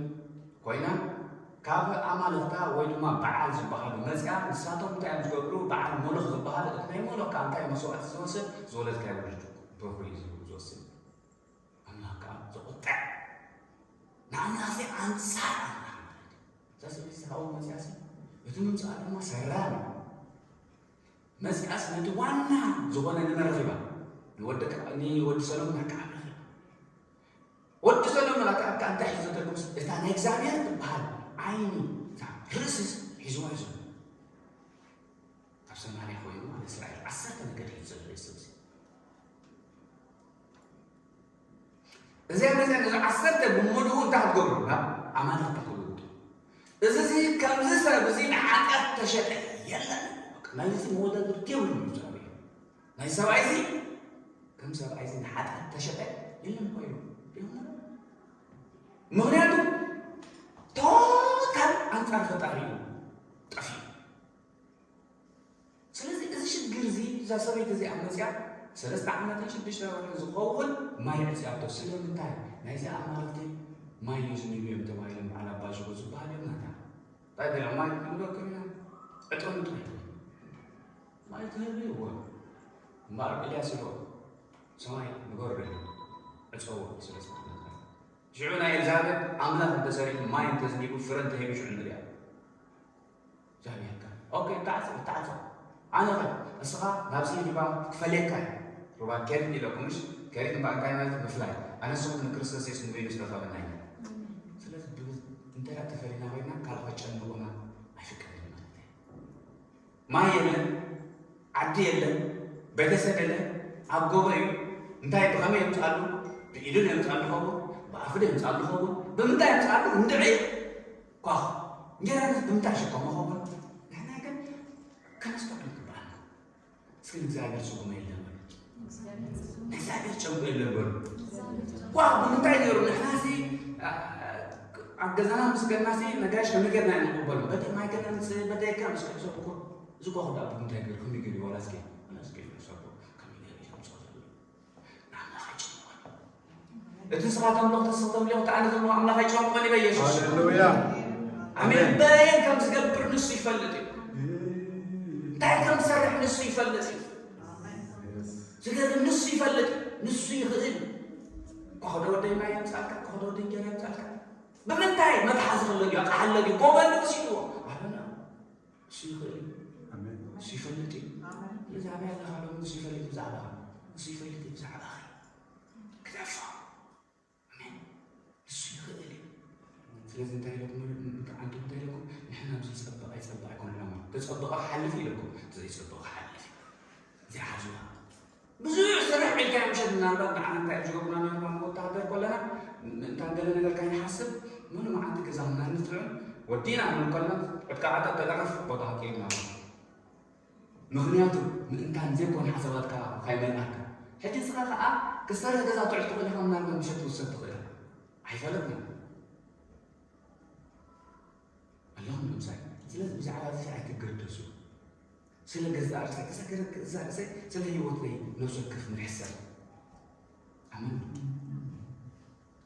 ኮይና ካብ ኣማልኽታ ወይ ድማ በዓል ዝበሃሉ መፅያ ንሳቶም እንታይ እዮም ዝገብሩ በዓል ሞሎኽ ዝበሃል እቲ ናይ ሞሎኽ ከዓ እንታይ መስዋእቲ ዝወስድ ዝወለድካዮ ውሉድ ብሩኽ እዩ ዝወስድ ኣምላኽ ከዓ ዝቁጥዕ ንኣምላኽ እዚ ኣንፃር ኣምላኽ ማለት እዩ እዛ ሰበይቲ ዝሃቦ መፅያ ሲ እቲ ምምፅኣ ድማ ሰራን መፅያስ ነቲ ዋና ዝኾነ ንመን ረኺባ ንወዲ ሰሎሞን ኣከዓብ ረኺባ ወዲ ሰሎሞን ኣከዓብ ከዓ እንታይ ሒዞ ተልምስ እታ ናይ እግዚኣብሔር ትበሃል ዓይኒ እታ ርእስስ ሒዝዋ እዩ ዘሎ ካብ ሰማርያ ኮይኑ ማለት እስራኤል ዓሰርተ ነገድ ሒዙ ዘሎ የሱስ እዚኣ መፅያ ነዚ ዓሰርተ ብምሉኡ እንታይ ክትገብሩ ናብ ኣማልኽቲ ትልውጡ እዚ እዚ ከምዚ ሰብ እዚ ንሓጢኣት ተሸጠ የለን ናይዚ መወዳድርቲ የብሉ እግዚኣብሔር ናይ ሰብኣይ እዚ ከም ሰብኣይ እዚ ንሓጢኣት ተሸጠ የለን ኮይኑ ምክንያቱ ቶታል ኣንፃር ፈጣሪ እዩ ጠፊኡ ስለዚ እዚ ሽግር እዚ እዛ ሰበይቲ እዚኣ መፅያ ሰለስተ ዓመትን ሽዱሽተ ወርሒ ዝኸውን ማይ ዕፅያቶ ስለምንታይ ናይዚ ኣማልኽቲ ማይ እዩ ዝንብዮም ተባሂሎም በዓል ኣባ ሽጎ ዝበሃል እዮም ናታ እንታይ ገለ ማይ ክንብለኩም ኢና ዕጥኑ ጥራይ ማይ ትህብ እዎ እምበኣር ኤልያስ ኢሎ ሰማይ ንገሮ ኢሉ ዕፀዎ ሰለስተ ዓመት ሽዑ ናይ እግዚኣብሔር ኣምላኽ እንተሰሪሑ ማይ እንተዝኒቡ ፍረ እንተሂቡ ሽዑ ንሪኣ እግዚኣብሔር ከ ኦኬ ተዓፀ ተዓፀ ኣነ ኸ እስኻ ናብዚ ሪባ ክፈልየካ እየ ሩባ ኬሪት ኢለኩምሽ ኬሪት እምበኣር እንታይ ማለት ምፍላይ ኣነ ንስኹም ንክርስቶስ የሱስ ንበይኑ ዝተፈለና ኢና ስለዚ እንታይ ተፈሊና ኮይና ካልእ ከጨንቆና ኣይፍቀድን ማለት እዩ ማይ የለ ዓዲ የለ ቤተሰብ የለ ኣብ ጎቦ እዩ እንታይ ብኸመይ የምፅኣሉ ብኢዱ የምፅኣሉ ኸውን ብኣፉ የምፅኣሉ ኸውን ብምንታይ የምፅኣሉ እንድዒ ኳኽ እንጀራ ብምንታይ ሽከሞ ኸውን ንሕና ግን ከነስተውዕል ይግባኣና እስኪ እግዚኣብሔር ስጉመ የለን እግዚኣብሔር ጨንቁ የለን በሉ። ዋ፣ ብምንታይ ገይሩ? ንሕና ሲ ኣብ ገዛና ምስ ገና ሲ ነጋሽ ከመይ ጌርና ኢና ንቕበሎ? በቲ ማይ ገና ንጽበ ደካ ምስ ከሕሰብኩ እዚ ኳ ክዳ ብምንታይ ገይሩ? ከመይ ገይሩ? ዋላ እስኪ፣ ዋላ እስኪ ንሕሰቦ። ከመይ ገይሩ? ንኣምላኽ ኣይጨንቆን። እቲ ንስኻ ተምልኽ ተስኽ ተምልኽ እቲ ኣነ ዘለዎ ኣምላኽ ኣይጨንቆን ይበል የሱስ። ሃሌሉያ። ኣሜን። ኣሜን። በየን ከም ዝገብር ንሱ ይፈልጥ እዩ። እንታይ ከም ዝሰርሕ ንሱ ይፈልጥ እዩ። ዝገርም ንሱ ይፈልጥ እዩ። ንሱ ይኽእል እዩ። ኳ ክደ ወደ ማይ የምጻልካ፣ ኳ ክደ ወደ እንጀራ የምጻልካ። ብምንታይ መትሓዚ ክለ ድዩ? ኣቕሓለ ድዩ? ጎበል ንስ ይድዎ። ኣበና ንሱ ይኽእል እዩ። ኣሜን። ንሱ ይፈልጥ እዩ። ኣሜን። ስለዚ ኣበይ ኣለኻ ሎሚ? ንሱ ይፈልጥ እዩ ብዛዕባኻ። ንሱ ይፈልጥ እዩ ብዛዕባኻ። ግደፎ። ኣሜን። ንሱ ይኽእል እዩ። ስለዚ እንታይ ኢለኩም? ኣንቱም እንታይ ኢለኩም? ንሕና ኣብዚ ዝጸብቕ ኣይጸብቕ ኣይኮነን ዕላማ። ተጸብቐ ክሓልፍ ኢለኩም። እቲ ዘይጸብቕ ክሓልፍ እዩ። እዚኣ ሓዙዋ። ብዙሕ ስራሕ ኢልካ ምሸት ምናልባት ንዓና እንታይ እዮም ዝገብሩና ነይሮም? ኣብ ወታሃደር ከለና ምእንታን ገለ ነገር ካይንሓስብ ሙሉ መዓልቲ ገዛ ምናምን ንትብዕን ወዲና ክንብል ከለና ዕጥቃ ዓጠቕ ተደረፍ ቦታ ክንቀይድ ኢና። ምኽንያቱ ምእንታን ዘይኮነ ሓሳባትካ ካይመልኣካ። ሕጂ ንስኻ ከኣ ክሰርሕ ገዛ ትውዕል ትኽእል ኢኻ፣ ምናልባት ምሸት ትውሰድ ትኽእል ኢኻ። ኣይፈለጥናን። ኣለኹም ዶ ምሳይ? ስለዚ ብዛዕባ እዚ ኣይትገደሱ። ስለ ገዛእ ርእሰይ፣ ስለ ገዛእ ርእሰይ፣ ስለ ህይወተይ ነብሰ ወከፍ ንሕሰብ። ኣሜን።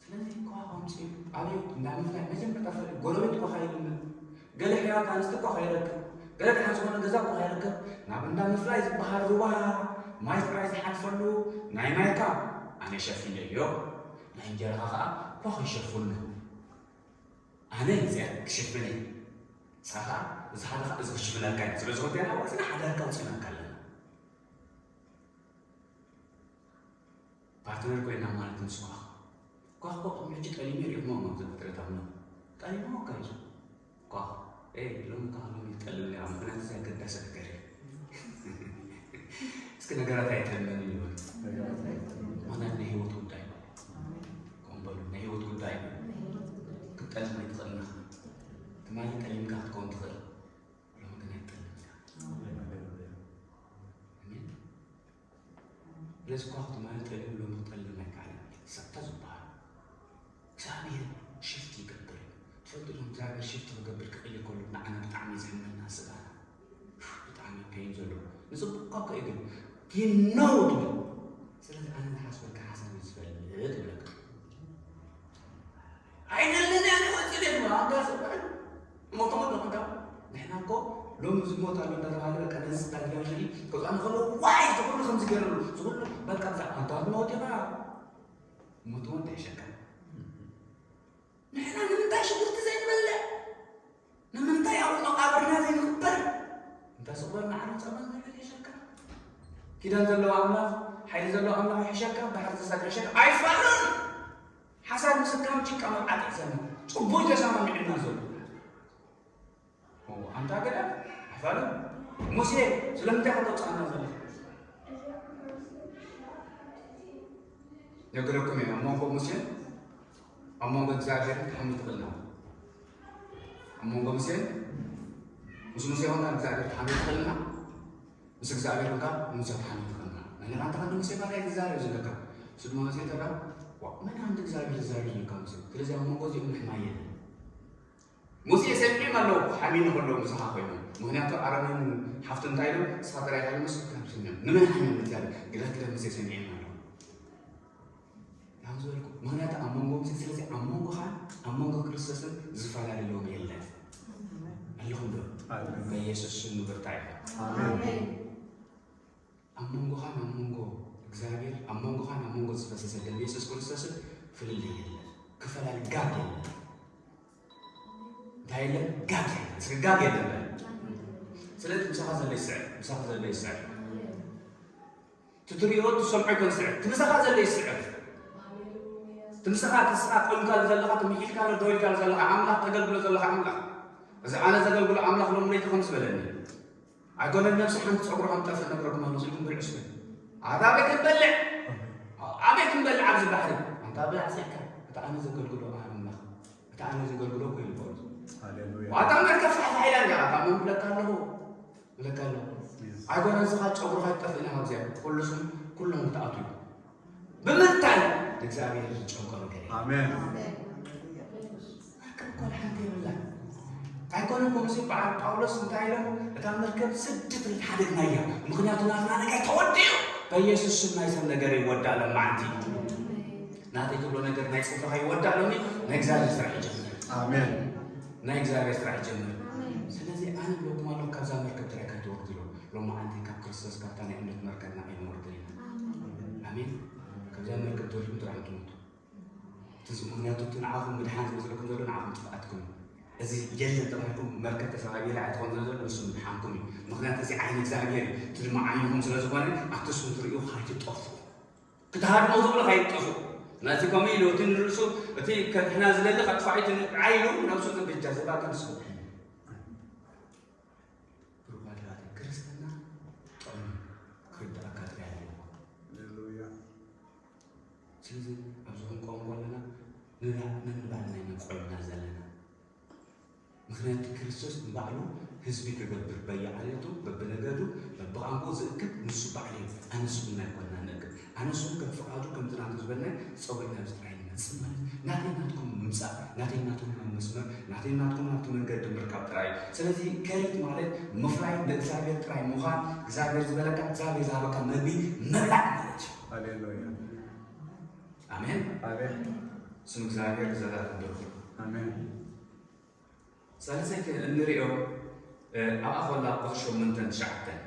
ስለዚ እኳ ከምዚ ኣብዩ እንዳ ምፍላይ መጀመርታ ፈል ጎረቤት እኳ ካይልምን፣ ገለ ሕያዋት ኣንስቲ እኳ ካይረክብ፣ ገለ ደሓን ዝኾነ ገዛ እኳ ካይረክብ፣ ናብ እንዳ ምፍላይ ዝበሃል ሩባ ማይ ጥራይ ዝሓልፈሉ ናይ ማይካ ኣነ ሸፊነዮ፣ ናይ እንጀራኻ ኸኣ እኳ ከይሸፍኑ። ኣነ እዚኣ ክሽፍን እየ። ንስኻ ኸኣ እዚ ሓደ ኸኣ እዚ ክሽፍነልካ እዩ። ስለ ዝኾንካ ኢና ወፂና ሓዳርካ ውፂናካ ኣለና። ፓርትነር ኮይና ማለት ንሱ ኳኽ። ኳኽ እኮ ቅድሚ ሕጂ ጠሊሙ ሪእኹሞ እዮም ኣብዚ ፍጥረት ኣምላኽ። ጠሊሙ እኮ እዩ። ኳኽ። ኤይ፣ ሎሚ ኳኽ ሎሚ ይጠልም እያ። ምኽንያቱ እዚ ኣገዳሲ ነገር እዩ። እስኪ ነገራት ኣይጠልመን እዩ ይበል። ነገራት ኣይጠልመን። ምኽንያቱ ናይ ህይወት ጉዳይ እዩ። ከምኡ በሉ፣ ናይ ህይወት ጉዳይ እዩ። ክትጠልም ኣይትኽእልን ኢኻ። ትማሊ ጠሊምካ ክትከውን ትኽእል። ሎሚ ግን ኣይትጠልምን ኢኻ። ኣሜን። ስለዚ ኳኽ ትማሊ ጠሊሙ ሎሚ ክጠልም ኣይከኣለን። ሰብታ ዝበሃል እግዚኣብሔር ሽፍት ይገብር እዩ። ትፈልጡ ዶ እግዚኣብሔር ሽፍት ክገብር ክቕይር ከሎ ንዓና ብጣዕሚ ዘሕመና ስጋና። ብጣዕሚ ፔን ዘለዎ። ንጽቡቕ እኳ እኮ እዩ ግን you know ትብል። ስለዚ ኣነ ዝሓስበልካ ሓሳብ እዩ ዝፈልጥ ይብለካ። ኣይደልን እያ ንወፅእ ቤት ነው ኣንጋ ሰብኣይ ሞቶ ሞቶ ከዳ ንሕና እኮ ሎሚ ዝሞት ኣሎ እንዳተባሃለ በቃ ነዚ ስታግናሽን ከብዛዕና ከሎ ዋይ ዝኩሉ ከም ዝገርሉ ዝኩሉ በቃ ብዛዕባ ኣንታ ሞት ኢኻ ሞት ሞት ይሸካ ንሕና ንምንታይ ሽጉርቲ ዘይንበልዕ ንምንታይ ኣብኡ መቃብርና ዘይንቕበር እንተ ስቕበር ንዓለም ጸመን ዘይሕሸካ ኪዳን ዘለዎ ኣምላኽ ሓይሊ ዘለዎ ኣምላኽ ይሕሸካ ባሕሪ ዘሳግር ይሕሸካ ኣይፋሉን ሓሳድ ምስካም ጭቃ መብዓት ይሕሰና ጽቡይ ተሰማሚዕና ዘሎ ኣንታ ገዳ ኣይፋሉን ሙሴ ስለምንታይ ከተውፅኣና ዘሎ ነግረኩም እየ ኣብ መንጎ ሙሴን ኣብ መንጎ እግዚኣብሔር ክትሓሚ ትኽእልና ኣብ መንጎ ሙሴን ምስ ሙሴ ሆና እግዚኣብሔር ክትሓሚ ትኽእልና ምስ እግዚኣብሔር ሆንካ ሙሴ ክትሓሚ ትኽእልና ነገር ኣንተ ከንዲ ሙሴ ባሪያ እግዚኣብሔር ዝለካ ስድሞ ሙሴ ተዳ መን ኣንድ እግዚኣብሔር እግዚኣብሔር ዝለካ ሙሴ ስለዚ ኣብ መንጎ እዚኦም ንሕማየ ሙሴ ሰሚዖም ኣለዉ ሓሚኑ ከለዉ ምሳኻ ኮይኖም ምክንያቱ ኣሮንን ሓፍቱ እንታይ ኢሎም ንስኻ ጥራይ ሓሚስ ካብስም እዮም ንመን ሓሚኑ እግዚኣብሔር ግዳ ግዳ ሙሴ ሰሚዖም ኣለዉ ካብ ዝበልኩ ምክንያቱ ኣብ መንጎ ሙሴ ስለዚ ኣብ መንጎኻ ኣብ መንጎ ክርስቶስን ዝፈላለለዎም የለን ኣለኹም ዶ በኢየሱስ ስም ንብርታ ኢኻ ኣብ መንጎኻን ኣብ መንጎ እግዚኣብሔር ኣብ መንጎኻን ኣብ መንጎ ዝፈሰሰ ደም የሱስ ክርስቶስን ፍልልይ የለን ክፈላለ ጋግ የለን እንታይ የለን ጋግ የለን ስለ ጋግ የለን በል ስለዚ ምሳኻ ዘሎ ይስዕር ምሳኻ ዘሎ ይስዕር ትትሪኦ ትሰምዖ ይኮን ስዕር ትምሳኻ ዘሎ ይስዕር ትምሳኻ ተስኻ ቆምካ ዘለኻ ትምሒልካ ደው ኢልካ ዘለኻ ኣምላኽ ተገልግሎ ዘለኻ ኣምላኽ እዚ ኣነ ዘገልግሎ ኣምላኽ ሎም ለይቲ ከም ዝበለኒ ኣይኮነን ነብሲ ሓንቲ ፀጉሩ ከም ጠፍእ ነግረኩም ኣሎ ስልኩም ብልዑ ስለ ኣታ ኣበይ ክንበልዕ ኣበይ ክንበልዕ ኣብዚ ባሕሪ ኣንታ ብላዕ ሰካ እቲ ኣነ ዘገልግሎ ኣምላኽ እቲ ኣነ ዘገልግሎ እኮ ይልበሉ ዋታ መርከብ ፋሕፋሕ ኢላ እንዲያ ካብ መን ብለካ ኣለኹ ብለካ ኣለኹ ኣይኮነን ስኻ ጨጉርኻ ይጠፍእና ካብዚኣ ኩሉ ስም ኩሎም ክትኣትዉ እዩ። ብምንታይ? ንእግዚኣብሔር ዝጨንቆ ነገር የለን። ኣሜን። መርከብ እኮ ሓንቲ የብላን። ኣይኮነን ከምዚ በዓል ጳውሎስ እንታይ ኢሎም? እታ መርከብ ስድት ኢልና ሓደግናያ፣ ምኽንያቱ ናትና ነገር ተወዲኡ። በኢየሱስ ስም ናይ ሰብ ነገር ይወዳእ ሎማዓንቲ። ናተይ ትብሎ ነገር ናይ ጽፍርኻ ይወዳእ ሎሚ። ናይ እግዚኣብሔር ስራሕ ይጀምር። ኣሜን። ናይ እግዚኣብሔር ስራሕ ይጀምር። ስለዚ ኣነ ብለኩም ኣለኹ፣ ካብዛ መርከብ ጥራይ ከይትወርዱ ኢሎም። ሎማዓንቲ ካብ ክርስቶስ ካብታ ናይ እምነት መርከብና ኣይንወርድን ኢና። ኣሜን። ካብዛ መርከብ ተወዲኹም ጥራይ ትሞቱ። እቲ ዝ-፣ ምኽንያቱ እቲ ንዓኹም ምድሓን ዝመስለኩም ዘሎ ንዓኹም ጥፍኣትኩም እዩ። እዚ የለን ተባሂልኩም መርከብ ተሰባቢራ ኣይትኾን ዘሎ፣ ንሱ ምድሓንኩም እዩ። ምኽንያቱ እዚ ዓይኒ እግዚኣብሔር እዩ። እቲ ድማ ዓይንኹም ስለ ዝኾነ ኣብቲ ንስኹም ትርእዩ ከይትጠፍኡ። ክትሃድሙ ዝብሎ ከይትጠፍኡ። ነቲ ከምኡ ኢሉ እቲ ንርእሱ፣ እቲ ከድሕና ዝደሊ ከጥፍኣ እዩ፣ እቲ ንዓይ ኢሉ ነብሱ ዝብጃ ዘባከን ንስኹም ትሕኑ። ብሩኻት ኣሕዋተይ፣ ክርስትና ጥዑም ክርድኣካ ጥራይ ኣለዎ። ሃሌሉያ። ስለዚ ኣብዚ ክንቆም ከለና ንባዕ-፣ ነንባዕልና ኢና ቆይምና ዘለና። ምኽንያቱ ክርስቶስ ንባዕሉ ህዝቢ ክገብር በየዓሌቱ፣ በብነገዱ፣ በብቋንቋኡ ዝእክብ ንሱ ባዕሉ እዩ። ኣነ ንስኹም ኣይኮንና ንእክብ። ኣነ ንስኹም ከም ፍቓዱ ከምቲ ናቱ ዝበልናዮ ጸዊዕና ኣብዚ ጥራይ ንመጽእ ማለት እዩ። ናተይ ናትኩም ምምጻእ፣ ናተይ ናትኩም ናብ መስመር፣ ናተይ ናትኩም ናብቲ መንገዲ ምርካብ ጥራይ እዩ። ስለዚ ከሪት ማለት ምፍላይ ንእግዚኣብሔር ጥራይ ምዃን፣ እግዚኣብሔር ዝበለካ፣ እግዚኣብሔር ዝሃበካ መግቢ ምብላዕ ማለት እዩ። ሃሌሉያ። ኣሜን። ኣሜን። ስም እግዚኣብሔር ንዘለኣለም ብሩኽ ይኹን። ኣሜን። ሳልሰይቲ እንሪኦ፣ እ፣ ኣብኣ ኮላ ቁፅሪ ሸሞንተን ትሽዓተን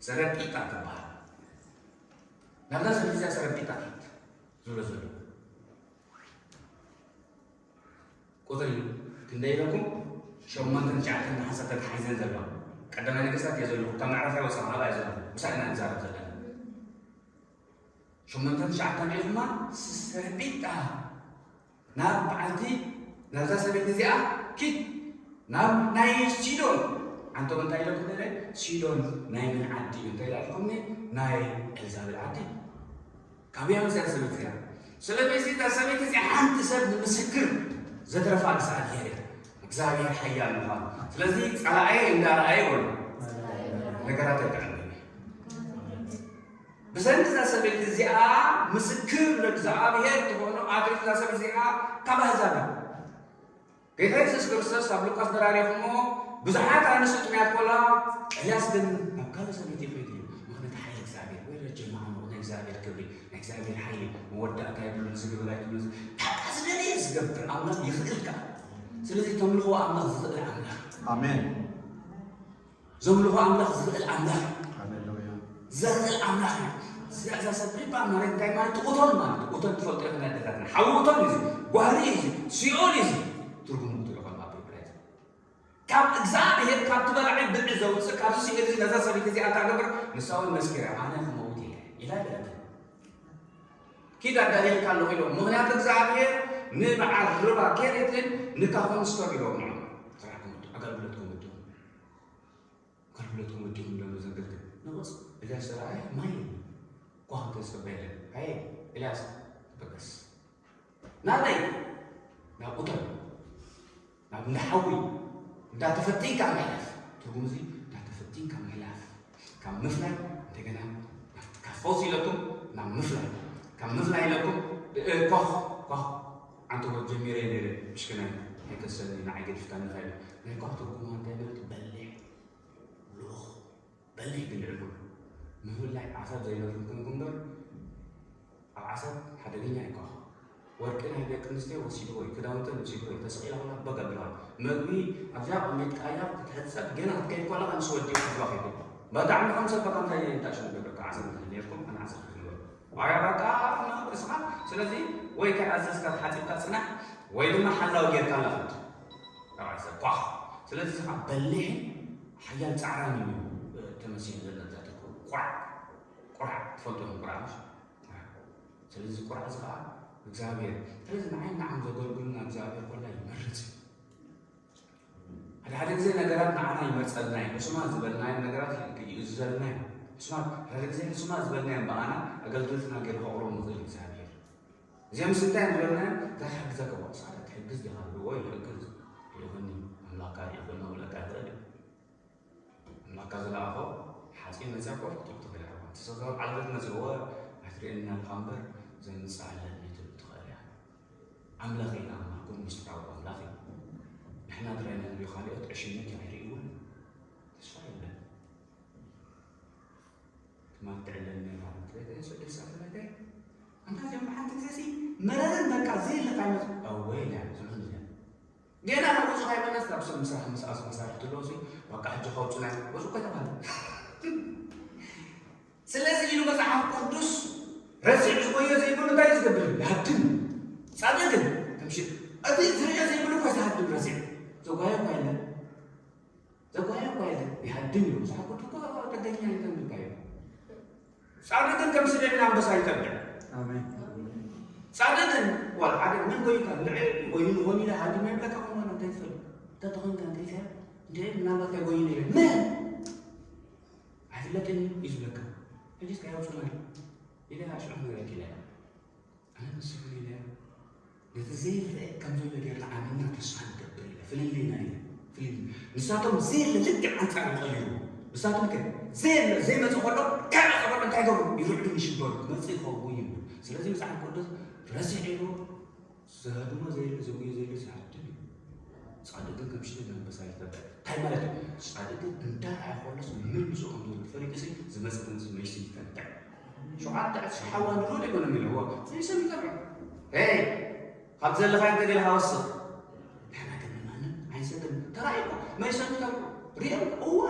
ሰረጲጣ ትበሃል። ናብዛ ሰብ እዚኣ ሰረጲጣ ኪድ ዝብሎ ዘሎ ቁፅሪ ክንደይ ኢለኩም? ሸሞንተን ትሽዓተን ንሓንሳብ ተታሒዘን ዘለዋ። ቀዳማይ ነገስታት እየ ዘለኹ። ካብ ምዕራፍ ኣይወፃኹ፣ ኣብኣ እየ ዘለኹ። ምሳና ንዛረብ ዘለና። ሸሞንተን ትሽዓተን ሪኢኹማ? ሰረጲጣ ናብ በዓልቲ፣ ናብዛ ሰበይቲ እዚኣ ኪድ፣ ናብ ናይ ሲዶን። ኣንቶም እንታይ ኢለኩም ነይረ? ሲዶን ናይ መን ዓዲ እዩ? እንታይ ኢላልኩምኒ? ናይ ኤልዛቤል ዓዲ። ካበይ ኣምፅኣ ሰበይቲ እዚኣ? ስለዚ እዛ ሰበይቲ እዚኣ ሓንቲ ሰብ ንምስክር ዘትረፋ እግዚኣብሔር እያ። እግዚኣብሔር ሓያል ምዃኑ። ስለዚ ጸላኣየ እንዳረኣየ በሉ ነገራት ኣይተዓልም። ብሰንኪ እዛ ሰበይቲ እዚኣ ምስክር ለእግዚኣብሔር ትኾኑ ኣትሪፍ እዛ ሰበይቲ እዚኣ ካብ ኣህዛብ እዩ። ጌታ የሱስ ክርስቶስ ኣብ ሉቃስ ተራሪኹሞ ብዙሓት ኣንስቲ ጥሙያት ቆልዓ፣ ኤልያስ ግን ናብ ካልእ ሰበይቲ ይኸይድ እዩ። ምኽንያቱ ሓይሊ እግዚኣብሔር ወይ ረጀማ ዓሚቑ ናይ እግዚኣብሔር ክብሪ፣ ናይ እግዚኣብሔር ሓይሊ መወዳእታ የብሉን። እዚ ግበር ኣይትብሉን። ታታ ዝደለየ ዝገብር ኣምላኽ ይኽእል ከኣ። ስለዚ ተምልኽዎ ኣምላኽ ዝኽእል ኣምላኽ እዩ። ኣሜን። ዘምልኾ ኣምላኽ ዝኽእል ኣምላኽ እዩ። ሃሌሉያ። ዘኽእል ኣምላኽ እዩ። እዛ፣ እዛ ሰብ ሪባ ማለት እንታይ ማለት? እቶን ማለት እዩ። እቶን ትፈልጦ ኢኹም ኣዴታትና። ሓዊ እቶን እዩ እዚ። ጓህሪ እዩ እዚ። ሲኦል እዩ እዚ። ትርጉሙ ትሪኦ ከለኹ ኣብ ቢብልያ እዩ። ካብ እግዚኣብሔር ካብቲ በላዒ ብልዒ ዘውፅእ፣ ካብዚ ሲኦል እዚ ነዛ ሰበይቲ እዚኣ እንታይ ገብር? ንሳ እውን መስኪራ፣ ኣነ ክመውት እየ ኢላ ኣይበለትን። ኪድ ኣዳልየልካ ኣለኹ ኢሎም። ምኽንያቱ እግዚኣብሔር ንበዓል ርባ ኬሬትን ንካኾን ስቶር ኢሎም ንዖም። ስራሕ ክምቱ፣ ኣገልግሎት ክምቱ። ኣገልግሎት ክምቱ ኢኹም ዶ ዘገልግል? ንቑጽ፣ እዛ ዝተረኣየ ማይ የለን። ኳ እንተዝጽበ የለን። ሃየ፣ ኤልያስ፣ ተበገስ። ናበይ? ናብ ቁጠር። ናብ እንዳ ሓዊ። እንዳተፈቲንካ ምሕላፍ። ትርጉም እዚ፣ እንዳተፈቲንካ ምሕላፍ። ካብ ምፍላይ፣ እንደገና፣ ካብ ፈውሲ ኢለኩም፣ ናብ ምፍላይ። ካብ ምፍላይ ኢለኩም፣ እ፣ ኳኽ፣ ኳኽ። ዓንተ ወድ ጀሚረ ነይረ፣ ምሽክናይ፣ ኣይከሰኒ፣ ንዓይ ገዲፍካኒ፣ እንታይ ኢሉ? ናይ ኳኽ ትርጉሙ እንታይ ማለት? በሊሕ፣ ልኡኽ። በሊሕ ግን ልዕል ኩሉ። ምፍላይ ዓሰብ ዘይነብር ኮንኩ እምበር፣ ኣብ ዓሰብ ሓደገኛ እዩ ኳኽ። ወርቂ ናይ ደቂ ኣንስትዮ ወሲድዎ እዩ፣ ክዳውንተን ወሲድዎ እዩ፣ ተሰቒላ ከላ በግ ኣቢልዋ። መግቢ ኣብዚኣ ኣቐሚጥካያ ክትሕጸብ ገና ክትከይድ ከለኻ ንሱ ወዲኡ ክሕዝዋ ከይዱ። በጣዕሚ ከም ሰብ በቃ እንታይ እንታይ ሽም ገብረካ ዓሰብ እንተሃልየኩም ኣነ ዓሰብ ክዝንበሩ። ዋያ በቃ ንስኻ ስለዚ ወይ ከይኣዘዝካ ተሓጺብካ ጽናሕ ወይ ድማ ሓላው ጌርካ ኣላ ኽድ። ካብ ዓሰብ ኳኽ። ስለዚ እዚ ኸዓ በሊሕን ሓያል ጻዕራም እዩ ተመሲሉ ዘሎ። እዛ ትርጉም ቁራዕ፣ ቁራዕ ትፈልጡ ኢኹም ቁራዕ ምሽ? ቁራዕ። ስለዚ እዚ ቁራዕ እዚ ኸዓ እግዚኣብሔር፣ ስለዚ ንዓይ ንዓኹም ዘገልግሉና እግዚኣብሔር ኮላ ይመርጽ እዩ። ሓደ ሓደ ግዜ ነገራት ንዓና ይመርጸልና እዩ። ንሱና ዝበልናዮም ነገራት ይእዝዘልና እዩ። ንሱና ሓደ ግዜ ንሱና ዝበልናዮም ብኣና ኣገልግልትና ገይሩ ከቕርቦም ንኽእል እግዚኣብሔር። እዚኦም ምስ እንታይ እዮም ዝበልናዮም? እንታይ ክሕግዘካ እኮ ንስኻ ትሕግዝ ዲኻ? ወይ ይሕግዝ። ይኹን ኣምላኽካ ይኹን መብለካ ይኽእል እዩ። ኣምላኽካ ዝለኣኾ ሓፂን መፅያ ኮፍ ክትብል ትኽእል ኢኻ። እቲ ሰብ ዓለበት መፅእዎ ርእየና ኢልካ እምበር ዘምጽእ ኣለኒ ትብል ትኽእል እያ። ኣምላኽ እዩ ንኣምላኹ ምስጢራዊ ኣምላኽ እዩ። ንሕና ጥራይ ኢና ንሪኦ፣ ካልኦት ዕሽነት ኣይርእይዎን። ተስፋ የለን። ትማል ትዕለል ነይራ። እንታይ ስእሊ ሰዓት እንታይ? ኣንታ እዚኦም ብሓንቲ ግዜ ሲ መረረን በቃ ዘየለ ካልኦት ኣወይ ኢላ ዝሑን እዚኣ። ገና ናብኡ ዝኸይበናስ ናብ ሰብ ምስራሕ ምስ ኣስ መሳርሕቲ ኣለዉ ሲ በቃ ሕጂ ከውፅና እዩ። በዚ እኮ ተባለ። ስለዚ ኢሉ መጽሓፍ ቅዱስ ረሲዕ ዝጎዮ ዘይብሉ እንታይ እዩ ዝገብር? ይሃድም። ጻድቅ ግን ከምሽ እቲ ዝርዮ ዘይብሉ እኮ ዝሃድም ረሲዕ። ዘጓዮ እኮ የለን። ዘጓዮ እኮ የለን። ይሃድም እዩ። መጽሓፍ ቅዱስ እኮ ተገኛ እዩ ተንብባዮ። ጻድቅ ግን ከም ስደድ ኣንበሳ ይተብዕ። ኣሜን። ጻድቅ ግን ዋላ ሓደ ምን ጎይታ ንዕ ጎይኑ ኾን ኢለ ሃድም ይብለካ ኾን ማለት እንታይ ትፈልጥ? እንተ ተኾንካ እንታይ ትያ? እንደ ምናልባት ከጎይኑ ኢለ ምን? ኣይፍለጥን እዩ ዝብለካ። ሕጂስ ከያውፅና ኢለ ሽዑ ንብረት ኢለ። ኣነ ንስኹም ኢለ ነቲ ዘይረአ ከም ዘሎ ጌርና ኣሚንና ተስፋ ንገብር ኢለ። ፍልልይና ኢለ። ፍልልይ። ንሳቶም ዘየለ ልክዕ ኣንጻር ይቐይሩ። ንሳቶም ከ ዘየለ ዘይመጽእ ከሎ ካብ ኣቐበሎ እንታይ ገብሩ? ይርዕዱ ይሽበሩ። ክመጽእ ይኸውን ይብሉ። ስለዚ መጽሓፍ ቅዱስ ረሲዕ ኢሉ ዝሃድሞ ዘየለ ዘጉዮ ዘየለ ዝሃድም እዩ። ጻድቅ ግን ከም ሽደድ ኣንበሳ ይተብዕ። እንታይ ማለት እዩ? ጻድቅ ግን እንታይ ኣይኮነስ ምን ምስኡ ከም ዘሎ ፈሊጡ ሲ ዝመጽእ ግን መይሲ ይተብዕ። ሸውዓተ ዕጽፊ ሓዋ ንሉል ኣይኮነን ኢልዎ። መይሰም ይተብዕ። ሄይ! ካብ ዘለኻ እንተ ገለ ሃወስኽ። ንሕና ግን ንማንም ኣይንሰግድን። ተራእዩ እኮ መይሰም ይተብዕ። ሪኦም እዋ!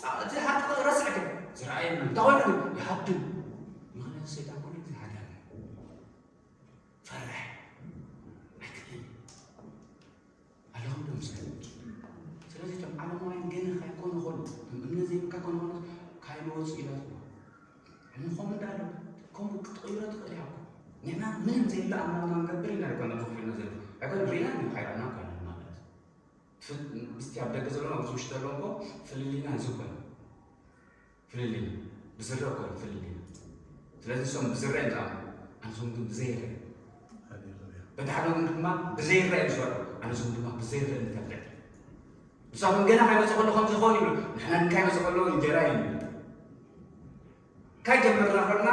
ጻ-፣ እቲ ሓቂ ረስዕከ። ዝረኣየ የብሉን። እንተኾይኑ ግን ይሃድም። ምኽንያቱ ሰይጣን ኩሉ ግዜ ሃዳሚ እዩ። ፈርሕ ኣይክእልን ኣለኹም ዶ ምሳሌ? ስለዚ እቶም ዓለማውያን ገና ካይኮኑ ኾኑ እቶም እምነት ዘይብልካ ኮኑ ኾኑ ካይመወፁ ኢላትዋ እሞ ከምኡ እንዳለ ከምኡ ክትቕይሮ ትኽእል ኢኻ እኮ። ንሕና ምንም ዘይብላ ኣምላኽና ንገብር ኢና እኮ ነዚ ኩልና ዘለና ኣይኮነ ሪና ንካይራና ኮይና ማለት ምስቲ ኣብ ደገ ዘሎ ውሽጢ ውሽጢ ዘሎ እኮ ፍልልይና እዚ እኮ እዩ። ፍልልይ ብዝረ እኮ እዩ ፍልልይ። ስለዚ እሶም ብዝረ እዮም ዝኣምኑ፣ ኣንሶም ግን ብዘይረ። በቲ ሓደ ወገን ድማ ብዘይረ እዮም ዝፈርሑ፣ ኣንሶም ድማ ብዘይረ ንፈልጥ። ንሳቶም ገና ካይመጽእ ከሎ ከምዚ ክኸውን ይብሉ፣ ንሕና ግን ካይመጽእ ከሎ እንጀራ እዩ። ካይ ጀመርና ከለና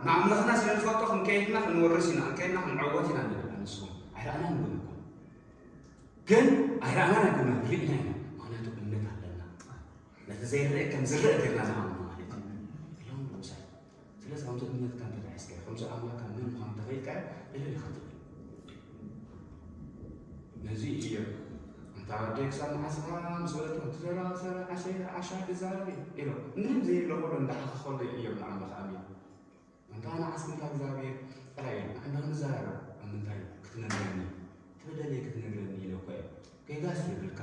ንኣምላኽና ስለ ንፈልጦ ክንከይድና ክንወርስ ኢና፣ ክንከይድና ክንዕወት ኢና ንብል። ኣንስኹም ኣይረኣናን ንብል እኮ። ግን ኣይረኣናን ኣይኮነን፣ ርኢና ኢና። ምኽንያቱ እምነት ኣለና። ነቲ ዘይረአ ከም ዝረአ ጌርና ንኣምኖ ማለት እዩ። ኢሎም ምሳሌ። ስለዚ ከምዚ እምነትካ እንተ ተሒዝካዮ፣ ከምዚ ኣምላኽካ መን ምዃኑ እንተ ፈሊጥካዮ፣ እልል ኢኻ ትብል። ነዚ እዩ እዮብ፣ "ኣንታ ወደይ ክሳብ መዓስ ኢኻ?" ምስ በለቶ፣ "እቲ ዘረባ ክሳብ ዓሸ-፣ ዓሻ ክዛረብ እዩ" ኢሎ። ምንም ዘየሎ ከሎ እንዳሓኸ ከሎ እዩ እዮብ ንኣምላኽ ኣሚኑ። "ኣንታ ንዓስ ክንታ እግዚኣብሔር ጥራይ እዩ ንዓና ንዛረብ ኣብ ምንታይ ክትነግረኒ ትደልየ ክትነግረኒ ኢለ እኮ እየ ጌጋስ የብልካ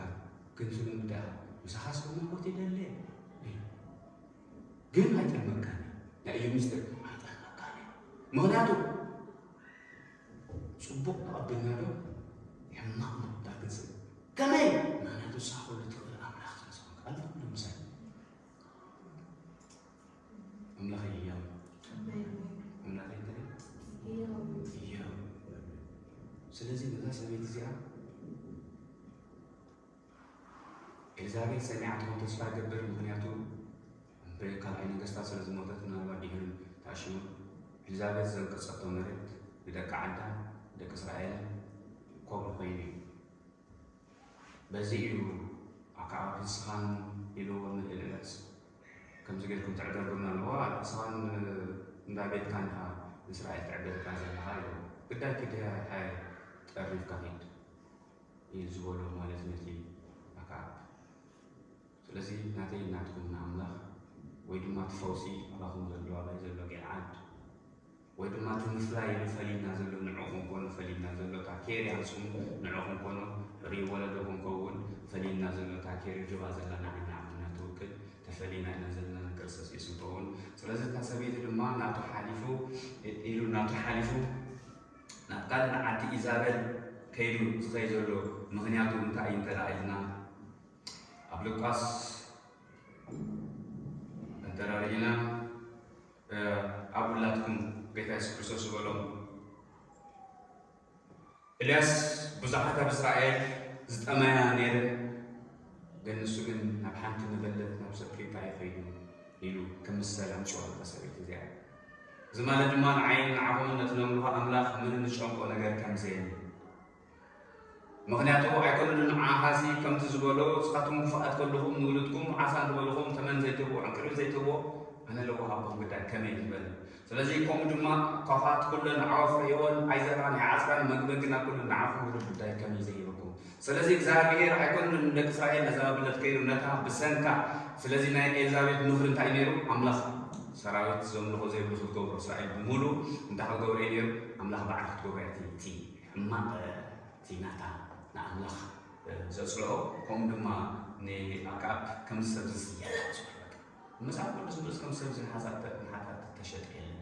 ግን ስለ ምንታይ ኢኻ ምሳኻስ ክናወት ይደልየ ኢሉ ግን ኣይጠልመካን እዩ ናይ እዩ ሚስጥር ኣይጠልመካን እዩ ምኽንያቱ ጽቡቕ ተቐበልና ዶ ሕማቕ ምቕባል ክንስእ ከመይ ምኽንያቱ ንስኻ ኩሉ ትኽእል ኣምላኽ ስለ ዝኾንካ ኣለኹ ምሳይ ኣምላኸይ ህያው እዩ። ኣሜን። ኣምላኸይ እንታይ እዩ? ህያው እዩ። ህያው እዩ። ስለዚ ነዛ ሰበይቲ እዚኣ ኤልዛቤል ሰሚዓ ትኾን ተስፋ እገብር፣ ምኽንያቱ ብካልኣይ ነገስታት ስለ ዝሞተት ምናልባት ድሒሩ ተኣሽሙ። ኤልዛቤል ዘንቀጸቶ መሬት ንደቂ ዓዳ ንደቂ እስራኤልን ኮብሪ ኮይኑ እዩ። በዚ እዩ ኣከኣብ ንስኻን ኢልዎ ንኤልያስ ከምዚ ጌርኩም ተዕገርግሩና ኣለዎ። ንስኻን እንዳ ቤትካን ኢኻ ንእስራኤል ተዕገርግራ ዘለኻ ኢልዎ። ግዳይ ኪድ ሃየ ጠሪፍካ ኪድ እዩ ዝበሎ ማለት ነቲ ኣከኣብ። ስለዚ ናተይ ናትኩም ንኣምላኽ ወይ ድማ እቲ ፈውሲ ኣባኹም ዘሎ ኣባይ ዘሎ ጌልዓድ ወይ ድማ እቲ ምፍላይ ኢሉ ፈሊና ዘሎ ንዕኹም ኮኑ ፈሊና ዘሎ እታ ኬርያ ንስኹም ንዕኹም ኮኑ ርኢ ወለዶ ክንከውን ፈሊና ዘሎ እታ ኬርያ ጅባ ዘላ ንዓና ዓቕምና ትውክል ተፈሊና ኢና ዘለና ንክርስቶስ የሱ ንከውን ስለዚ እታ ሰበይቲ ድማ ናቱ ሓሊፉ ኢሉ ናቱ ሓሊፉ ናብ ካልእ ዓዲ ኢዛቤል ከይዱ ዝኸይ ዘሎ ምኽንያቱ እንታይ እዩ እንተ ኢልና ኣብ ሉቃስ እንተ ርኢና ኣብ ውላድኩም ጌታ የሱስ ክርስቶስ ዝበሎም፣ ኤልያስ ብዙሓት ኣብ እስራኤል ዝጠመያ ነይረን፣ ግን ንሱ ግን ናብ ሓንቲ መበለት ናብ ሰቂጣ እዩ ከይዱ ኢሉ ክምሰል ኣምፅዋ እዛ ሰበይቲ እዚኣ። እዚ ማለት ድማ ንዓይን ንዓኹምን ነቲ ነምልኾ ኣምላኽ ምንም ዝጨንቆ ነገር ከም ዘየለ። ምኽንያቱ ኣይኮነን ንዓኻሲ ከምቲ ዝበሎ፣ ንስኻትኩም ክፉኣት ከለኹም ንውሉድኩም ዓሳ እንተበልኹም ተመን ዘይትህብዎ ዕንቅርቢት ዘይትህብዎ ኣነ ለዋህ ኣቦኹም ግዳይ ከመይ ዝበለ። ስለዚ ከምኡ ድማ ካኻት ኩለን ኣዕዋፍ ርእይወን ኣይዘራን ኣይዓጽራን መግቢ ግን ኣብ ኩለን ንዓኹም ውሉድ ግዳይ ከመይ ዘይህበኩም። ስለዚ እግዚኣብሔር ኣይኮነን ንደቂ እስራኤል ነዛ ብለት ከይዱ ነታ ብሰንካ። ስለዚ ናይ ኤልዛቤት ምኽሪ እንታይ ነይሩ? ኣምላኽ ሰራዊት ዘምልኾ ዘይብሉ ክትገብሮ እስራኤል ብምሉ እንታይ ክገብሮ እዩ ነይሩ? ኣምላኽ ባዕሉ ክትገብሮ እያ እቲ እቲ ሕማቕ እቲ ናታ ንኣምላኽ ዘጽልኦ ከምኡ ድማ ንኣክኣብ ከም ሰብ ዝጽየፍ ዝጽልኦ። መጽሓፍ ቅዱስ ምእስ ከም ሰብ ዝሓዛተ ንሓታት ተሸጠ የለን።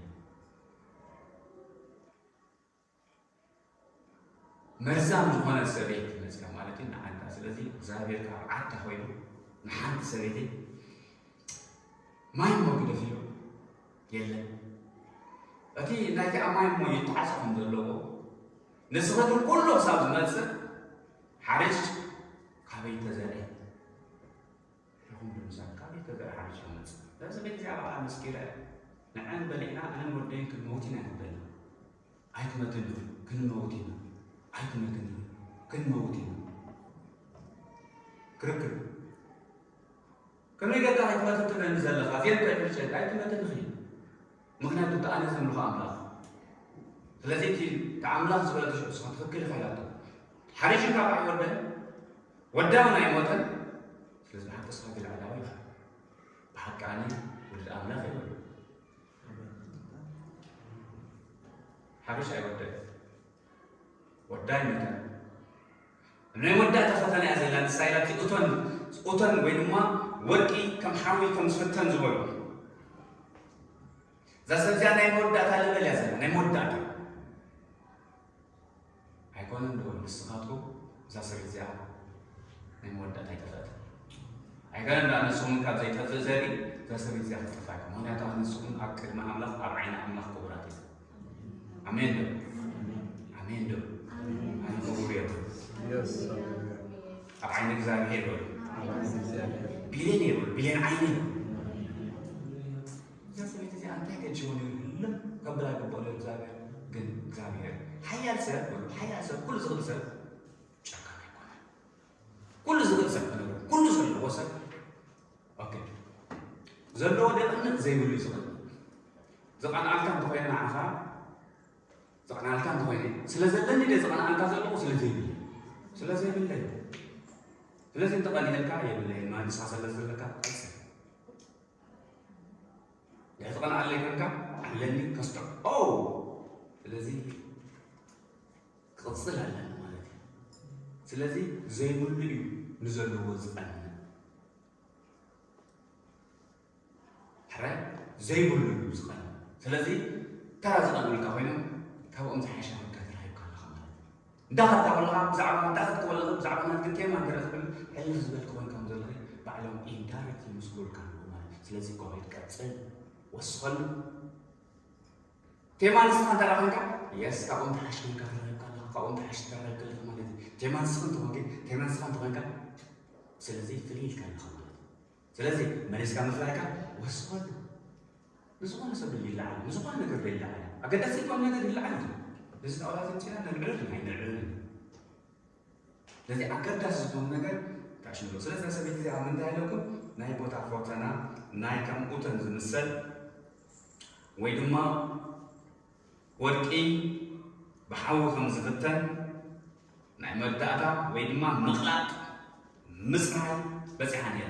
መርዛም ዝኾነ ሰበይቲ መፅያ ማለት እዩ ንዓንታ። ስለዚ እግዚኣብሔር ካብ ዓድታ ኮይኑ ንሓንቲ ሰበይቲ ማይ እሞ ግደፍ ኢሉ የለን። እቲ ናይቲ ኣብ ማይ እሞ ይተዓፀ ከም ዘለዎ ንስኸ ግን ኩሉ ክሳብ ዝመፅእ ሓርሽ ካበይ ተዘርአ ኢኹም ብምሳል ካበይ ተዘርአ ሓርሽ ይመፅእ። በዚ ግን እዚኣ ከዓ መስኪረ ንዕን በሊዕና ኣነን ወደይን ክንመውት ኢና ይበልና። ኣይትመትን ኢኺ፣ ክንመውት ኢና። ኣይትመትን ኢኺ፣ ክንመውት ኢና። ክርክር። ከመይ ጌርካ ኣይትመትን ትብለኒ ዘለኻ? ፌር ከይሕርጨካ፣ ኣይትመትን ኢኺ። ምኽንያቱ እቲ ኣነ ዘምልኾ ኣምላኽ። ስለዚ እቲ እቲ ኣምላኽ ዝበለቶ ሽዑ ንስኻ ትኽክል ኢኻ ኢላቶ። ሓሪሽ እንኳ ኣይወደን፣ ወዳ እውን ኣይሞተን። ስለዚ ብሓቂ ንስኻ ግልዓዳዊ ኢኻ። ብሓቂ ኣነ ወልድ ኣምላኽ እየ በሉ። ሓሪሽ ኣይወደን። ወዳ ኣይሞተን። ናይ መወዳእታ ፈተና እያ ዘላ። ንሳ ኢላ እቲ እቶን እቶን ወይ ድማ ወርቂ ከም ሓዊ ከም ዝፍተን ዝበሉ። እዛ ሰብ እዚኣ ናይ መወዳእታ ለበል እያ ዘላ። ናይ መወዳእታ ኣይኮነን ዶ ንስኻትኩም እዛ ሰብ እዚኣ ናይ መወዳእታ ኣይጠፍአትን። ኣይኮነን ዶ ንስኹም ካብ ዘይጠፍእ ዘርኢ እዛ ሰብ እዚኣ ክትጠፍእ ኣይኮነን። ምኽንያቱ ንስኹም ኣብ ቅድሚ ኣምላኽ ኣብ ዓይኒ ኣምላኽ ክቡራት ኢኹም። ኣሜን ዶ? ኣሜን ዶ? ኣነ ክቡር እየ በሉ። Yes, hallelujah. ኣብ ዓይኒ እግዚኣብሔር በሉ። ኣብ ዓይኒ እግዚኣብሔር። ቢልዮን እየ በሉ። ቢልዮን ዓይኒ። እዛ ሰበይቲ እዚኣ እንታይ ከጅቦ ነይሩ? ህልም ከብላ ግብኦ ነይሩ እግዚኣብሔር። ግን እግዚኣብሔር ሓያል ሰብ በሉ፣ ሓያል ሰብ፣ ኩሉ ዝኽእል ሰብ ጨካን ኣይኮነን። ኩሉ ዝኽእል ሰብ ክነግሮ፣ ኩሉ ዘለዎ ሰብ፣ ኦኬ፣ ዘለዎ ደቕንእ ዘይብሉ እዩ ዝቐንእ። ዝቐንኣልካ እንተኾይነ ንዓኻ፣ ዝቐንኣልካ እንተኾይነ፣ ስለ ዘለኒ ድየ ዝቐንኣልካ ዘለኹ? ስለ ዘይብለይ። ስለ ዘይብለይ። ስለዚ እንተቐኒኤልካ የብለይን፣ ንስኻ ስለ ዘለካ ቀጽል። ድሕሪ ትቐንኣለይ ኮንካ ኣለኒ ከስጥዖ። ኦ! ስለዚ ክቕጽል ኣለኒ ማለት እዩ። ስለዚ ዘይብሉ እዩ ንዘለዎ ዝቐንእ። ሕራይ ዘይብሉ እዩ ዝቐንእ። ስለዚ ተራ ዝቐንኡልካ ኮይኖም ካብኦም ዝሓሸ ኮንካ ተረኺብካ ኣለኻ ማለት እዩ። እንዳኸድካ ከለኻ ብዛዕባ እንዳኸድካ ከለኻ ብዛዕባ ናትካ ቴማ እንተ ትብል ሕልፍ ዝበልካ ኮይንካ ከም ዘለኺ ባዕሎም ኢንዳይሬክት ይምስክሩልካ ኣለዉ ማለት እዩ። ስለዚ እኮ ከይድ ቀጽል ወስኸሉ። ቴማ ንስኻ እንተ ደኣ ኮይንካ የስ ካብኦም ተሓሽ ኮይንካ ተረኺብካ ኣለኻ፣ ካብኦም ተሓሽ ተረኺብካ ኣለኻ ማለት እዩ። ቴማ ንስኻ እንተ ኮንኪ ቴማ ንስኻ እንተ ኮንካ ስለዚ ፍልይ ኢልካ ኣለኻ ማለት እዩ። ስለዚ መሊስካ ምፍላይካ ወስኸሉ። ንዝኾነ ሰብ ይለዓል፣ ንዝኾነ ነገር ይለዓል። ኣገዳሲ ዝኾነ ነገር ይለዓል። ነዚ ጣውላ ዘምፅና ነልዕሉ ድና ኣይነልዕሉን። ስለዚ ኣገዳሲ ዝኾነ ነገር ታሽንሎ። ስለዚ ሰበይቲ እዚኣ ምንታይ ኣለኩም ናይ ቦታ ፈተና ናይ ከም ኡተን ዝምሰል ወይ ድማ ወርቂ ብሓዊ ከም ዝፍተን ናይ መርዳእታ ወይ ድማ ምቕላጥ ምፅራይ በፂሓ ነይራ።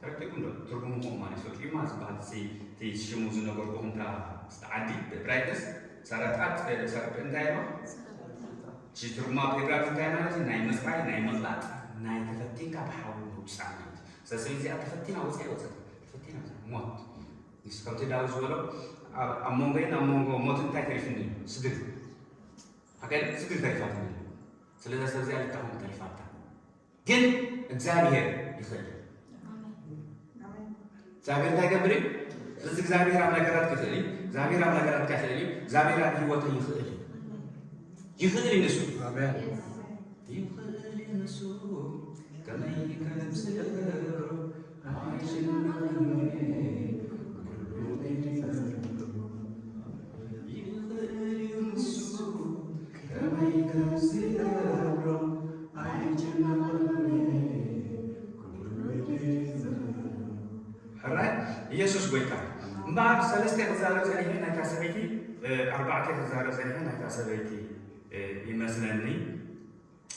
ተረዲእኩም ዶ? ትርጉሙ ከምኡ ማለት እዩ። ፈቂማ ዝበሃል እቲ እቲ ሽሙ ዝነገርኩኹም እታ ዓዲ ብዕብራይጥስ ሰረጣት ሰረጥ እንታይ ኢልዋ? እቲ ትርጉማ ብዕብራይጥስ እንታይ ማለት እዩ? ናይ ምፅራይ፣ ናይ ምቕላጥ፣ ናይ ተፈቲንካ ብሓዊ ምውፃእ ማለት እዩ። ስለዚ እዚኣ ተፈቲና ወፂኣ ይወፀት ተፈቲና ሞት ንስ ከምቲ ዳዊት ዝበሎ ኣብ ኣብ መንጎይን ኣብ መንጎ ሞትን እንታይ ተሪፍኒ? ስድሪ ኣካል ስድሪ ተሪፋትኒ። ስለዚ ሰብ እዚኣ ልታኹም ተሪፋታ ግን እግዚኣብሔር ይኽእል። እግዚኣብሔር እንታይ ገብር እዩ? ስለዚ እግዚኣብሔር ኣብ ነገራት ክኽእል እዩ። እግዚኣብሔር ኣብ ነገራት ክኽእል እዩ። እግዚኣብሔር ኣብ ህይወተይ ይኽእል እዩ። ይኽእል እዩ ንሱ። ኣሜን። ይኽእል እዩ ንሱ። ከመይ ከምዝገብሮ ኣይሽነን። እምበኣር ሰለስተ ክዛረብ ጸኒሐ ናይታ ሰበይቲ፣ ኣርባዕተ ክዛረብ ጸኒሐ ናይታ ሰበይቲ ይመስለኒ።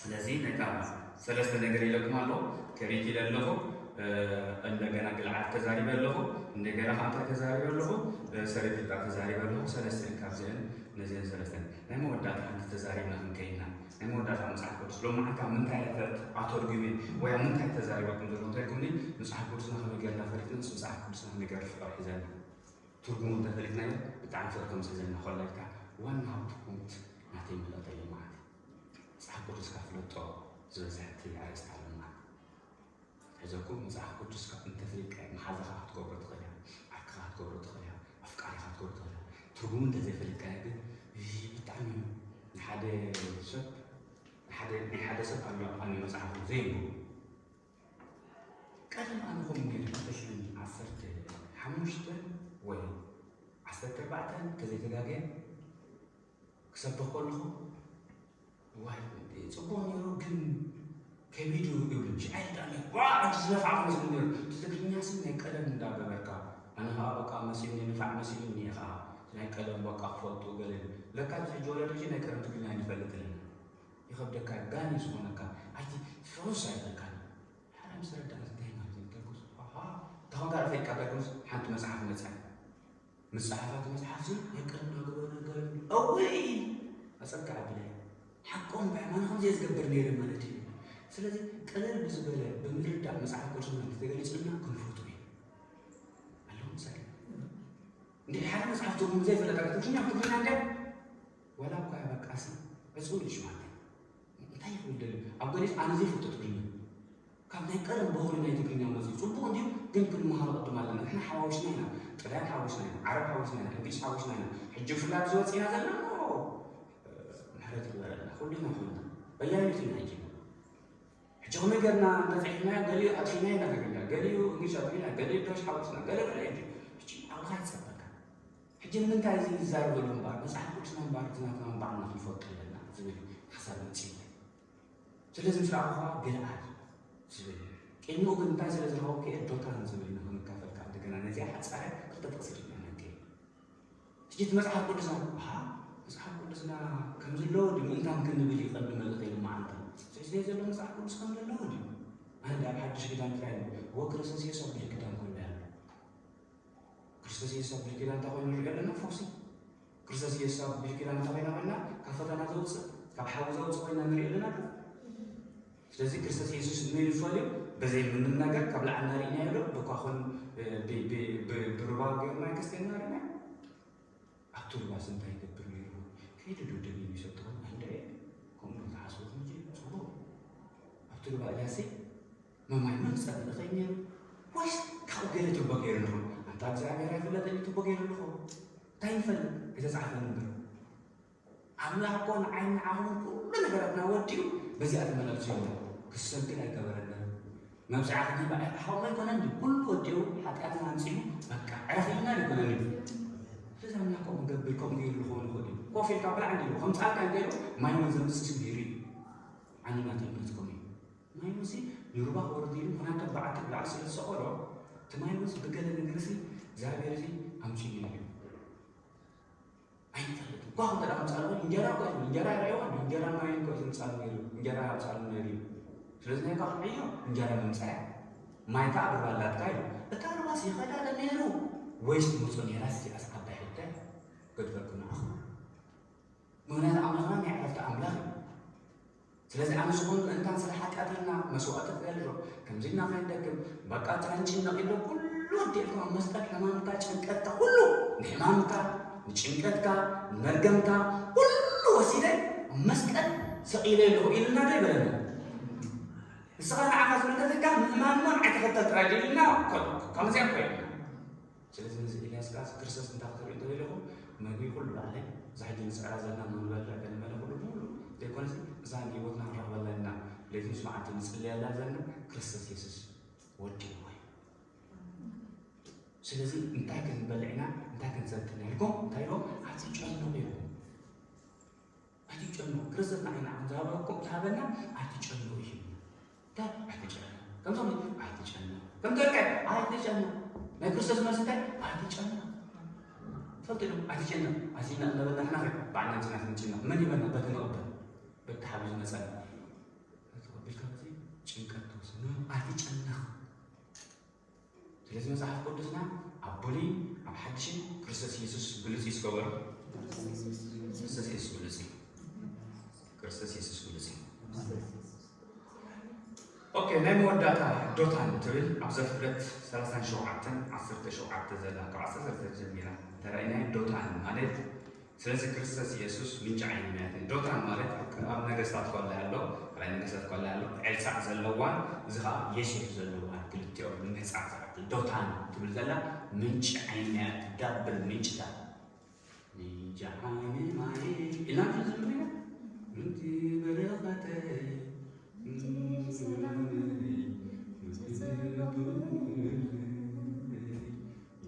ስለዚ ናይታ ሰለስተ ነገር ኢለኩም ኣለኹ፣ ከሪት ኢለ ኣለኹ፣ እንደገና ግልዓት ተዛሪበ ኣለኹ፣ እንደገና ከዓ እንታይ ተዛሪበ ኣለኹ፣ ሰሪትልታ ተዛሪበ ኣለኹ። ሰለስተን ካብዚአን ነዚአን ሰለስተን ናይ መወዳእታ ሓንቲ ተዛሪብና ክንከይና ናይ መወዳእታ መጽሓፍ ቅዱስ ሎማዓንቲ ኣብ ምንታይ ኣተርጉሜ ወይ ኣብ ምንታይ ተዛሪበኩም ዘሎ እንታይ ኩኒ መጽሓፍ ቅዱስና ከመይ ገርና ፈሊጥናስ መጽሓፍ ቅዱስና ከመይ ገር ፍቕር ሒዘና ትርጉሙ እንተፈሊጥናዮ ብጣዕሚ ፍቕር ከም ዝሕዘና ኮላይካ ዋና ሃብቲ ፖንት ናተይ መልእኽተይ ሎማዓንቲ መጽሓፍ ቅዱስካ ፍለጦ ዝበዝሐ እቲ ኣርእስቲ ኣለና። ሕዘኩም መጽሓፍ ቅዱስካ እንተፍሊጥካዮ መሓዛኻ ክትገብሮ ትኽእል እያ፣ ዓርክኻ ክትገብሮ ትኽእል እያ፣ ኣፍቃሪኻ ክትገብሮ ትኽእል እያ። ትርጉሙ እንተዘይፈሊጥካዮ ግን ብጣዕሚ ንሓደ ሰብ ንሓደ ናይ ሓደ ሰብ ኣሎ ኣነ መጽሓፉ ዘይንብቡ ቀደም ኣነ ከምኡ ነይሩ ክልተ ሽሕን ዓሰርተ ሓሙሽተ ወይ ዓሰርተ ኣርባዕተ እንተዘይተጋገየ ክሰብኽ ከለኹ ዋይ ጽቡቕ ነይሩ ግን ከቢዱ ይብሉ ሽዓይ ጣሚ ዋ እቲ ዝነፋዕ መስሉ ነይሩ እቲ ትግርኛ ስም ናይ ቀደም እንዳገበርካ ኣነ ከዓ በቃ መሲልኒ ንፋዕ መሲልኒ እየ ከዓ ናይ ቀደም በቃ ክፈልጡ ገለ ለካ እዚ ሕጂ ወለዶ እዚ ናይ ቀደም ትግርኛ ይፈልጥ ኣለና ይኸብደካ ጋኒ ዝኾነካ ኣይቲ ፍሩስ ኣይበልካን ሓደ ምስ ረዳእ እንታይ ማለት እዩ ተርኩስ ተኾንካ ፈይቃ ተርኩስ ሓንቲ መፅሓፍ መፅኣ ምስ ጸሓፋ እቲ መጽሓፍ እዚ ናይ ቀደም ናገበሩ ነገር እወይ ኣጸብካ ዓብለ ሓቆም ብኣማን ከምዚ ዝገብር ነይረ ማለት እዩ ስለዚ ቀለል ብዝበለ ብምርዳእ መጽሓፍ ቅዱስና እንተተገሊጽልና ክንፈቱ እዩ ኣለዉ ምሳሌ እንደ ሓደ መጽሓፍ ትርጉም ዘይፈለጠ ትግርኛ ትግርኛ እንደ ዋላ እኳ በቃሲ ዕጹ ልጅ ማለት እንታይ ይኽብል ደልዩ ኣብ ገሊጽ ኣነ ዘይፈልጦ ትግርኛ ካብ ናይ ቀደም ባህሊ ናይ ትግርኛ መፅዩ ፅቡቅ እንድዩ ግን ክንመሃሮ ቅድም ኣለና ንሕና ሓዋዊስና ኢና ጥልያን ሓዊስና ኢና ዓረብ ሓዊስና ኢና እንግሊዝ ሓዊስና ኢና ሕጂ ብፍላይ ኣብዚ ወፂና ዘለና ምሕረት ይግበረልና ኩልና ኮይና በያይነት ኢና ሕጂ ሕጂ ከመይ ገርና እንተፅሒፍና ገሊኡ ኣጥፊና ኢና ትግርኛ ገሊኡ እንግሊዝ ኣጥፊና ገሊኡ ዶች ሓዊስና ገለ ገለ ሕጂ ሕጂ ኣምላኽ ይፀበካ ሕጂ ንምንታይ እዚ ይዛረበሉ እምበኣር መፅሓፍ ቅዱስና እምበኣር እቲ ናትና እምበኣርና ክንፈልጦ ኣለና ዝብል ሓሳብ መፅእ ስለዚ ምስ ረኣኹኻ ግልኣል ዝብል ቅድሚኡ ግን እንታይ ስለ ዝረኸብኩ እየ ዶታን ዝብል ንክንካፈል ካብ እንደገና ነዚኣ ሓፃረ ክልተ ጥቕሲ ድማ ነንከ ሕጂ እቲ መፅሓፍ ቅዱስና ሃ መፅሓፍ ቅዱስና ከም ዘለዎ ድዩ ምእንታን ክንብል እዩ ቀንዲ መልእኽተይ ልማዓንቲ ስለ ዘሎ መፅሓፍ ቅዱስ ከም ዘለዎ ድዩ ኣነ ኣብ ሓድሽ ኪዳን ጥራይ ወ ክርስቶስ የሱስ ኣብ ብሉይ ኪዳን ኮሎ ያለው ክርስቶስ የሱስ ኣብ ብሉይ ኪዳን እንታይ ኮይኑ ንሪኦ ኣለና ፎክሲ ክርስቶስ የሱስ ኣብ ብሉይ ኪዳን እንታይ ኮይና ኮይና ካብ ፈተና ዘውፅእ ካብ ሓዊ ዘውፅእ ኮይና ንሪኦ ኣለና ዶ ስለዚ ክርስቶስ የሱስ ንፈልዮ በዘይ ምንም ነገር ካብ ላዕልና ርኢናዮ ዶ ብኳኹን ብሩባ ገይሩና ክርስቲያንና ርኢና ኣብቲ ሩባስ እንታይ ይገብር ነይሩ ከይዱ ዶ ደም ይሰጥኹም እንደ ከምኡ ዶ ተሓስቡ እንጂ ፅቡቅ ኣብቲ ሩባ እያሲ መማይ ምን ጸብልኸኝ ወይስ ካብ ገለ ትቦ ገይሩ ኣለኹ ኣንታ እግዚኣብሔር ኣይፍለጠኝ ትቦ ገይሩ ኣለኹ እንታይ ይፈልጥ ኣይተጻሕፈን እምበር ኣምላኽ እኮ ንዓይን ንዓኹምን ኩሉ ነገራትና ወዲኡ በዚኣ ተመላልሱ የለ ክሰግድ ኣይገበረና መብፅዓ ክግባእ ሓውና ኣይኮነን ኩሉ ወዲኡ ሓጢኣትና ኣምፂኡ በቃ ዕረፍ ኢልና ኣይኮነን ስለዚ ኣምላኽ ከምኡ ገብር ከምኡ ገይሩ ዝኾኑ ይኽእል እዩ ኮፍ ኢልካ ብላዕ እንዲሉ ከምፃልካ እንዲሉ ማይ ወዘምፅእ ስቢሩ እዩ ኣነናት እምነትኩም እዩ ማይ ሙሲ ንሩባ ክወርድ ኢሉ ምኽንያቱ በዓቲ ብላዕሊ ስለ ዝሰቐሎ እቲ ማይ ሙስ ብገለ ነገር ሲ እግዚኣብሔር ሲ ኣምፅኡ እዩ ኣይንፈልጥን ኳ እንተ ኣምፃሉ እንጀራ እኮ እዩ እንጀራ ራይዋ እንጀራ ማይ እኮ እዩ ዘምፃሉ ነይሩ እንጀራ ኣምፃሉ ነይሩ እዩ ስለዚ ናይ ኳ ክዕዮ እንጀራ ምምፃያ ማይ ከዓ ብባላትካ እዩ እታ ሩባስ ይኸዳለ ነይሩ ወይስ ትመፁ ነይራ እዚኣስ ዓባይ ሕቶ ገድፈኩም ንዓኹም ምኽንያት ኣምላኽና ናይ ዕረፍቲ ኣምላኽ እዩ ስለዚ ኣነ ዝኾኑ ምእንታን ስለ ሓጢኣትና መስዋእቲ ክገብሮ ከምዚ ኢልና ከይንደክም በቃ ጥራይ ንጭነቕ ኢሎ ኩሉ ወዲእልኩም ኣብ መስቀል ሕማምካ ጭንቀትካ ኩሉ ንሕማምካ ንጭንቀትካ ንመርገምካ ኩሉ ወሲደ ኣብ መስቀል ሰቒለ ኣለኹ ኢልና ዶ ይበለና ንስኻ ንዓኻ ዝምልከተካ ንሕማምና ንዓይ ተኸተል ጥራይ ኢልና ከምዚኣ ኮይና ስለዚ ነዚ ኤልያስ ከዓ ክርስቶስ እንታይ ክትርኢ እንተደለኹ መግቢ ኩሉ ባዕለይ እዛ ሕጂ ንፅዕራ ዘለና ንበልዕ ክንበለ ኩሉ ብምሉ ዘይኮነስ እዛ ንህይወትና ክንረኽበላ ኢና ለይትን ስምዓትን ንፅልየላ ዘለና ክርስቶስ የሱስ ወዲ እዩ ስለዚ እንታይ ክንበልዕ ኢና እንታይ ክንሰቲ ኢና ኢልኩም እንታይ ኢሎም ኣትጨነቑ ኢልኩም ኣይትጨነቑ ክርስቶስ ንዓይ ንዓኹም ዝሃበኩም ዝሃበና ኣይትጨነቑ እዩ እንታይ ኣይትጨነቑ ከምዞም ኣይትጨነቑ ከምቶም ከ ኣይትጨነቑ ናይ ክርስቶስ መልሲ እንታይ? ኣይትጨነቕ። ትፈልጡ ዶ? ኣይትጨነቕ። ኣይትጨነቕ እናበልና ንሕና ኸ ባዕልና ንሕና ክንጭነቕ። መን ይበልና? በቲ ንቕበል። በቲ ሓቢሩ ዝመጸና። ተቐቢልካ በዚ ጭንቀት ትወስድ። ኖ፣ ኣይትጨነቕ። ስለዚ መጽሓፍ ቅዱስና ኣብ ብሉይ ኣብ ሓድሽን ክርስቶስ የሱስ ግልጽ እዩ ዝገበሮ። ክርስቶስ የሱስ ግልጽ እዩ። ክርስቶስ የሱስ ግልጽ እዩ። ኦኬ፣ ናይ መወዳእታ ዶታን ትብል ኣብ ዘፍጥረት ሰላሳን ሸውዓተን ዓሰርተ ሸውዓተ ዘላ፣ ካብ ዓሰርተ ሸውዓተ ጀሚራ እንተራእናዮ ዶታን ማለት፣ ስለዚ ክርስቶስ የሱስ ምንጪ ዓይኒ ማያት እዩ። ዶታን ማለት ኣብ፣ ኣብ ነገስታት ኮላ ኣሎ፣ ካልኣይ ነገስታት ኮላ ኣሎ፣ ኤልሳዕ ዘለዋን እዚ ኸዓ ዮሴፍ ዘለዋን ክልቲኦም ንምሕጻር ዝኣክል ዶታን ትብል ዘላ ምንጪ ዓይኒ ማያት፣ ዳብል ምንጭታት። ምንጪ ዓይኒ ማይ ኢልና ንዝምር ኢና። ምንጪ በረኸተይ፣ ምንጪ ሰላመይ፣ ምንጪ ጽድቅተይ፣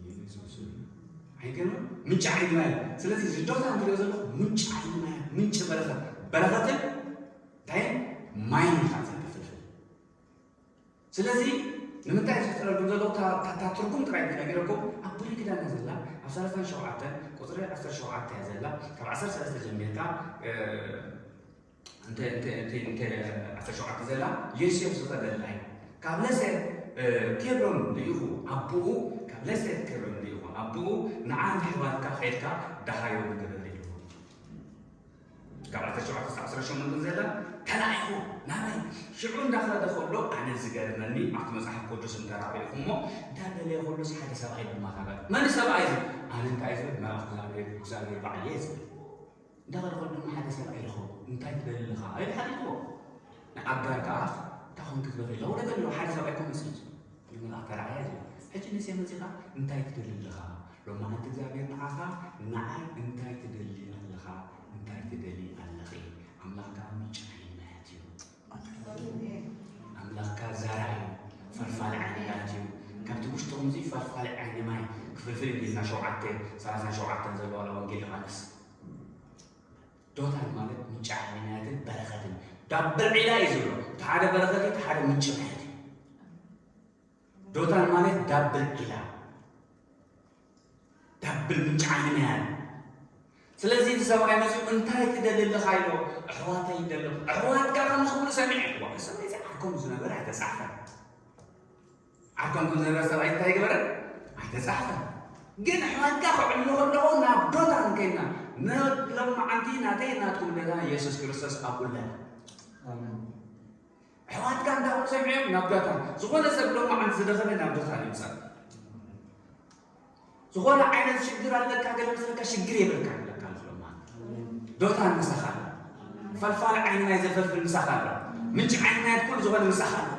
የሱስ። ኣይገርምም? ምንጪ ዓይኒ ማይ። ስለዚ እዚ ዶታን ትሪኦ ዘለኹ ምንጪ ዓይኒ ማይ፣ ምንጪ በረኸት፣ በረኸትን እንታይ? ማይን ኢኻ ዘንፍልፍል። ስለዚ ንምንታይ ዝፍጠረልኩም ዘሎ እታ፣ እታ፣ እታ ትርጉም ጥራይ ተነጊረኩም፣ ኣብ ብሉይ ኪዳን እያ ዘላ፣ ኣብ ሰላሳን ሸውዓተን ቁጽሪ ዓሰርተ ሸውዓተ እያ ዘላ፣ ካብ ዓሰርተ ሰለስተ ጀሚርካ፣ እ፣ እንተ፣ እንተ፣ እንተ፣ እንተ ዓሰርተ ሸውዓተ ዘላ፣ ዮሴፍ ዝኸደላ እዩ። ካብ ለሰ፣ እ፣ ኬብሮን ልኢኹ ኣቦኡ፣ ካብ ለሰ ኬብሮን ልኢኹ ኣቦኡ፣ ንዓ ንኣሕዋትካ ኸይድካ ደሃዮም ግበር ኢልዎ። ካብ ዓሰርተ ሸውዓተ ክሳብ ዓሰርተ ሸሞንተ ዘላ ተላኢኹ ናበይ? ሽዑ እንዳኸደ ከሎ ኣነ ዝገርመኒ ኣብቲ መጽሓፍ ቅዱስ እንተራኺብኩሞ እንዳደለየ ከሎስ ሓደ ሰብኣይ ድማ ተራእዩ። መን ሰብኣይ እዚ? ኣነ እንታይ ዝብል? መልኣኽ እግዚኣብሔር፣ እግዚኣብሔር ባዕሉ እየ ዝብል። እንዳኸደ ከሎ ድማ ሓደ ሰብኣይ ረኸቡ። እንታይ ትደሊ ኣለኻ? ኢሉ ሓቲትዎ። ንኣጋር ከኣ እንታይ ኮንኪ ትበኺ ኣለኹ? ወደ ገለ ሓደ ሰብኣይ እኮ መጺኡ እዩ። ንመልኣኽ ተራእያ እዩ። ሕጂ ንሴም መጺኻ እንታይ ትደሊ ኣለኻ? ሎማዓንቲ እግዚኣብሔር ንዓኻ ንዓይ እንታይ ትደሊ ኣለኻ? እንታይ ትደሊ ኣለኺ? ኣምላኽ ከኣ ምንጪ ዓይኒ ማያት እዩ። ኣምላኽ ከኣ ዛራ እዩ። ፈልፋሊ ዓይኒ ማያት እዩ። ካብቲ ውሽጥኹም እዚ ፈልፋሊ ዓይኒ ማይ ክፍልፍል እዩ ኢልና ሸውዓተ ሰላሳን ሸውዓተን ዘለዋ ወንጌል ዮሃንስ። ዶታን ማለት ምንጪ ዓይኒ ማያትን በረኸትን ዳብል ዒላ እዩ ዝብሎ። እቲ ሓደ በረኸት እዩ፣ እቲ ሓደ ምንጪ ማያት እዩ። ዶታን ማለት ዳብል ዒላ፣ ዳብል ምንጪ ዓይኒ ማያት። ስለዚ እቲ ሰብኣይ መፂኡ እንታይ ትደሊ ኣለኻ ኢሎ፣ ኣሕዋተይ ይደሊ። ኣሕዋትካ ከም ዝኽብሉ ሰሚዐ። ዋ፣ ሰብኣይ እዚ ዓርኮም ዝነበረ ኣይተፃሕፈን። ዓርኮም ከም ዝነበረ ሰብኣይ እንታይ ገበረ? ኣይተፃሕፈን። ግን ኣሕዋትካ ክዕልሉ ከለኹ ናብ ዶታን ከይድና፣ ሎማዓንቲ ናተይ ናትኩም ኣለና፣ የሱስ ክርስቶስ ኣብኡ ኣለና። ኣሜን። ኣሕዋትካ እንዳኹም ሰሚዖም ናብ ዶታን። ዝኾነ ሰብ ሎማዓንቲ ዝደኸመ ናብ ዶታን ይምፃእ። ዝኾነ ዓይነት ሽግር ኣለካ፣ ገለ ምስለካ ሽግር የብልካ ይብለካ ኣሎ ሎማዓንቲ። ዶታን ምሳኻ ኣሎ። ፈልፋሊ ዓይኒ ማይ ዘፈልፍል ምሳኻ ኣሎ። ምንጪ ዓይኒ ማያት ኩሉ ዝኾነ ምሳኻ ኣሎ።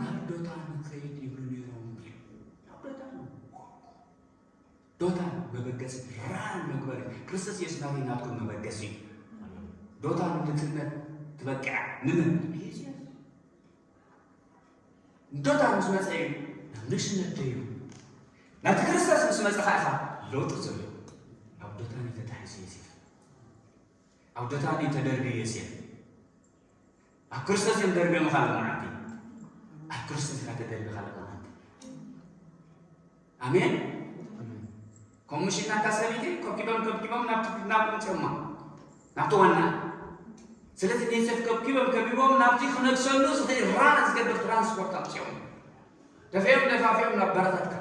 ናብ ዶታን ንኸይድ ይብሉ ነይሮም። ናብ ዶታን። ዶታን መበገሲ ራን መግበሪ። ክርስቶስ የሱስ ናተይ ናትኩም መበገሲ እዩ። ዶታን ንድክነት ትበቅዕ። ንምን? ንዮሴፍ። ዶታን ምስ መጸ እዩ ናብ ንግስነት ደይቡ። ናብቲ ክርስቶስ ምስ መጸ ኸዓ ኢኻ ለውጢ ዘሎ። ኣብ ዶታን እዩ ተታሒዙ ዮሴፍ። ኣብ ዶታን እዩ ተደርብዩ ዮሴፍ። ኣብ ክርስቶስ እዮም ደርብዮም ኢኻ ሎማዓንቲ። ኣብ ክርስቶስ ኢኻ ተደርቢኻ ሎማዓንቲ። ኣሜን። ከምኡ ምሽ ናታ ሰበይቲ ከብኪቦም ከብኪቦም ናብቲ፣ ናብ ምጽኦማ፣ ናብቲ ዋና። ስለዚ ንዮሴፍ ከብኪቦም ከቢቦም ናብቲ ክነግሰሉ ዝኽእል ራን ዝገብር ትራንስፖርት ኣምጽኦም። ደፊኦም ደፋፊኦም ናብ በረኸትካ።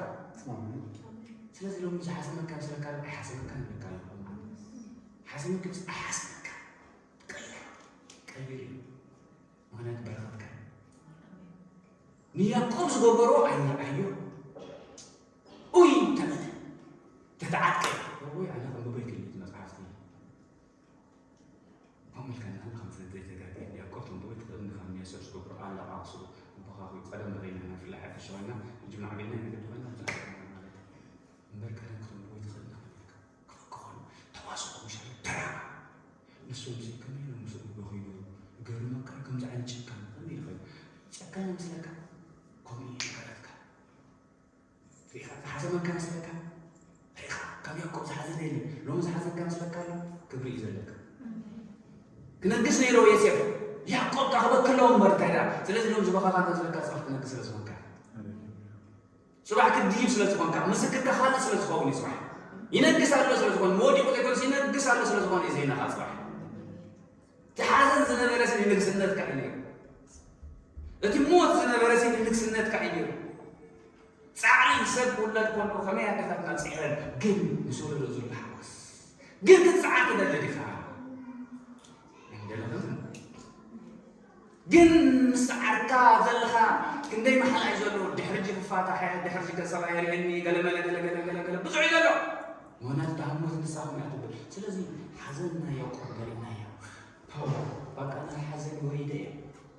ስለዚ ሎሚ ዝሓሰመካ ምስለካ ኣይሓሰመካ ንብለካ ኣለኹ። ሓሰመካ ምስ ኣይሓሰመካ ቀይር፣ ቀይር እዩ። ምኽንያቱ በረኸትካ እዩ። ንያዕቆብ ዝገበሮ ኣይረኣዮ። ኡይ ተበለ። ተተዓጥቀ። ወይ ኣነ ከንብቦ ይክእል እዩ መጽሓፍቲ። ከምኡ ኢልካ ንኣን ከም ዘይተጋግየ ያዕቆብ ተንብቦ ትኽእል እንዲኻ። ንዮሴፍ ዝገብሮ ኣለቓቕሱ፣ ኣቦኻ ኮይኑ ቀደም በቒልና ኢና፣ ብፍላይ ሓፈሻዊና፣ ሕጂ ማዕቢልና ኢና፣ ግዲ ኮይና፣ ብዙሕ ኣይኮነን ማለት እዩ። እምበር ቀደም ክተንብቦ ይትኽእል ኢና ኢልካ። ክበኪ ከሎ፣ ተዋስኦ ምሻሉ፣ ተራ። ንሶም ሲ ከመይ ኢሎም ምስኡ በኺዩ? ገርመካ፣ ከምዚ ዓይነት ጭካነ ከመይ ኢሉ ኸይዱ? ጨካን ይመስለካ? ከምኡ እዩ ነገራትካ። ርኢኻ፣ ዝሓሰመካ መስለካ? ርኢኻ፣ ካብ ያዕቆብ ዝሓዘነ የለን። ሎሚ ዝሓዘካ መስለካ ኣሎ? ክብሪ እዩ ዘለካ። ክነግስ ነይርዎ ዮሴፍ። ያዕቆብ ከኣ ክበኪ ኣለዎ እምበር እንታይ ደኣ? ስለዚ ሎሚ ዝበኻኻ እንተዝበካ ጽባሕ ክነግስ ስለ ዝኾንካ። ጽባሕ ክትድይብ ስለ ዝኾንካ፣ ምስክርካ ካልእ ስለ ዝኸውን እዩ። ጽባሕ ይነግስ ኣሎ ስለ ዝኾነ፣ መወዲቑ ዘይኮነስ ይነግስ ኣሎ ስለ ዝኾነ እዩ ዜናኻ ጽባሕ። እቲ ሓዘን ዝነበረሲ ንንግስነትካ እዩ ነይሩ። እቲ ሞት ዝነበረሲ ንንግስነትካ እዩ ነይሩ። ጻዕሪ ሰብ ክውለድ ከሎ ከመይ ኣደታትና ጽዒረን፣ ግን ምስ ወለዶ ዘሎ ሓጎስ ግን ክትጽዓር ትደሊ ዲኻ? ኣይደለኹን። ግን ምስ ጻዕርካ ዘለኻ ክንደይ መሓላ እዩ ዘሎ? ድሕሪ ሕጂ ክፋታሕ እየ፣ ድሕሪ ሕጂ ገጸ የርእየኒ፣ ገለ መለ ገለ ገለ ገለ ገለ ብዙሕ እዩ ዘሎ። ምኽንያቱ እታ ህሞት ንሳ ከምኡ እያ ትብል። ስለዚ ሓዘንና ያዕቆብ ንርኢናዮ። ፓውሎ በቃ ናይ ሓዘን ወሪደ እየ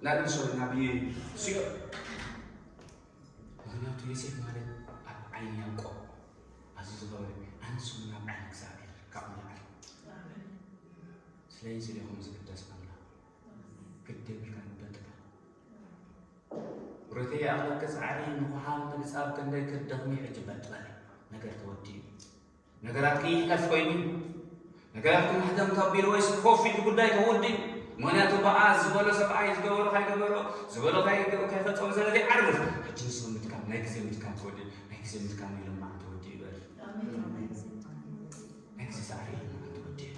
ናብ ንሶ ናብ ሲኦል። ምኽንያቱ ዮሴፍ ማለት ኣብ ዓይኒ ያዕቆብ ኣዝዩ ዝኸበረ እዩ። ኣነ ስሙ ናብ ዓይኒ እግዚኣብሔር ካብ ንላዕሊ ስለይን ስሌኹም ዝግደስ ኣምላኽ ግዲ የብልካን በጥበ ሮቴ ኣኽለክ ጻዕሪ ንኹሓን ንጻብ ክንደይ ክትደኽሚ ሕጂ በጥበ ነገር ተወዲኡ። ነገራትኪ ይሕለፍ ኮይኑ ነገራትኪ ማሕተም ከቢሉ ወይ ስኮፊ እቲ ጉዳይ ተወዲኡ። ምኽንያቱ ብኣ ዝበሎ ሰብኣይ ዝገበሮ ካይገበሮ ዝበሎ ካይገ- ካይፈጸሙ ስለ ዘይዓርፍ ሕጂ ንሱ ምትካም ናይ ግዜ ምትካም ተወዲኡ። ናይ ግዜ ምትካም እዩ ለማዓንቲ ተወዲኡ ይበል። ናይ ግዜ ጻዕሪ እዩ ለማዓንቲ ተወዲኡ።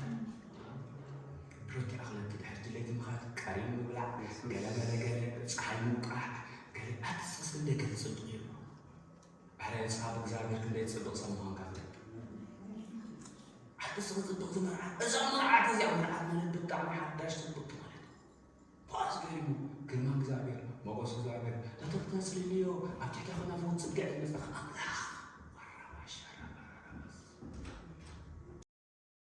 ሮቴ ኣኽለክ ድሕርቲ ለይቲ ምኻድ ቀሪም ምብላዕ ገለ መለ ገለ ጸሓይ ምውቃዕ ገለ ኣትስስ እንደ ገለ ጽቡቕ እዩ። ኣረ ጻብ እግዚኣብሔር ክንደይ ጽብቕ ሰብ ምዃንካ ፍለጥ። ኣትስስ ጽብቕቲ መርዓት እዛ መርዓት እዚኣ መርዓት ማለት ብጣዕሚ ሓዳሽ ጽብቕቲ ማለት እዩ። ብኣስ ገሪሙ ግርማ እግዚኣብሔር ሞገስ እግዚኣብሔር ነቲ ክተጽልልዮ ኣብ ትሕቲ ከናፍሩ ጽግዕ ዝመጸ ከኣ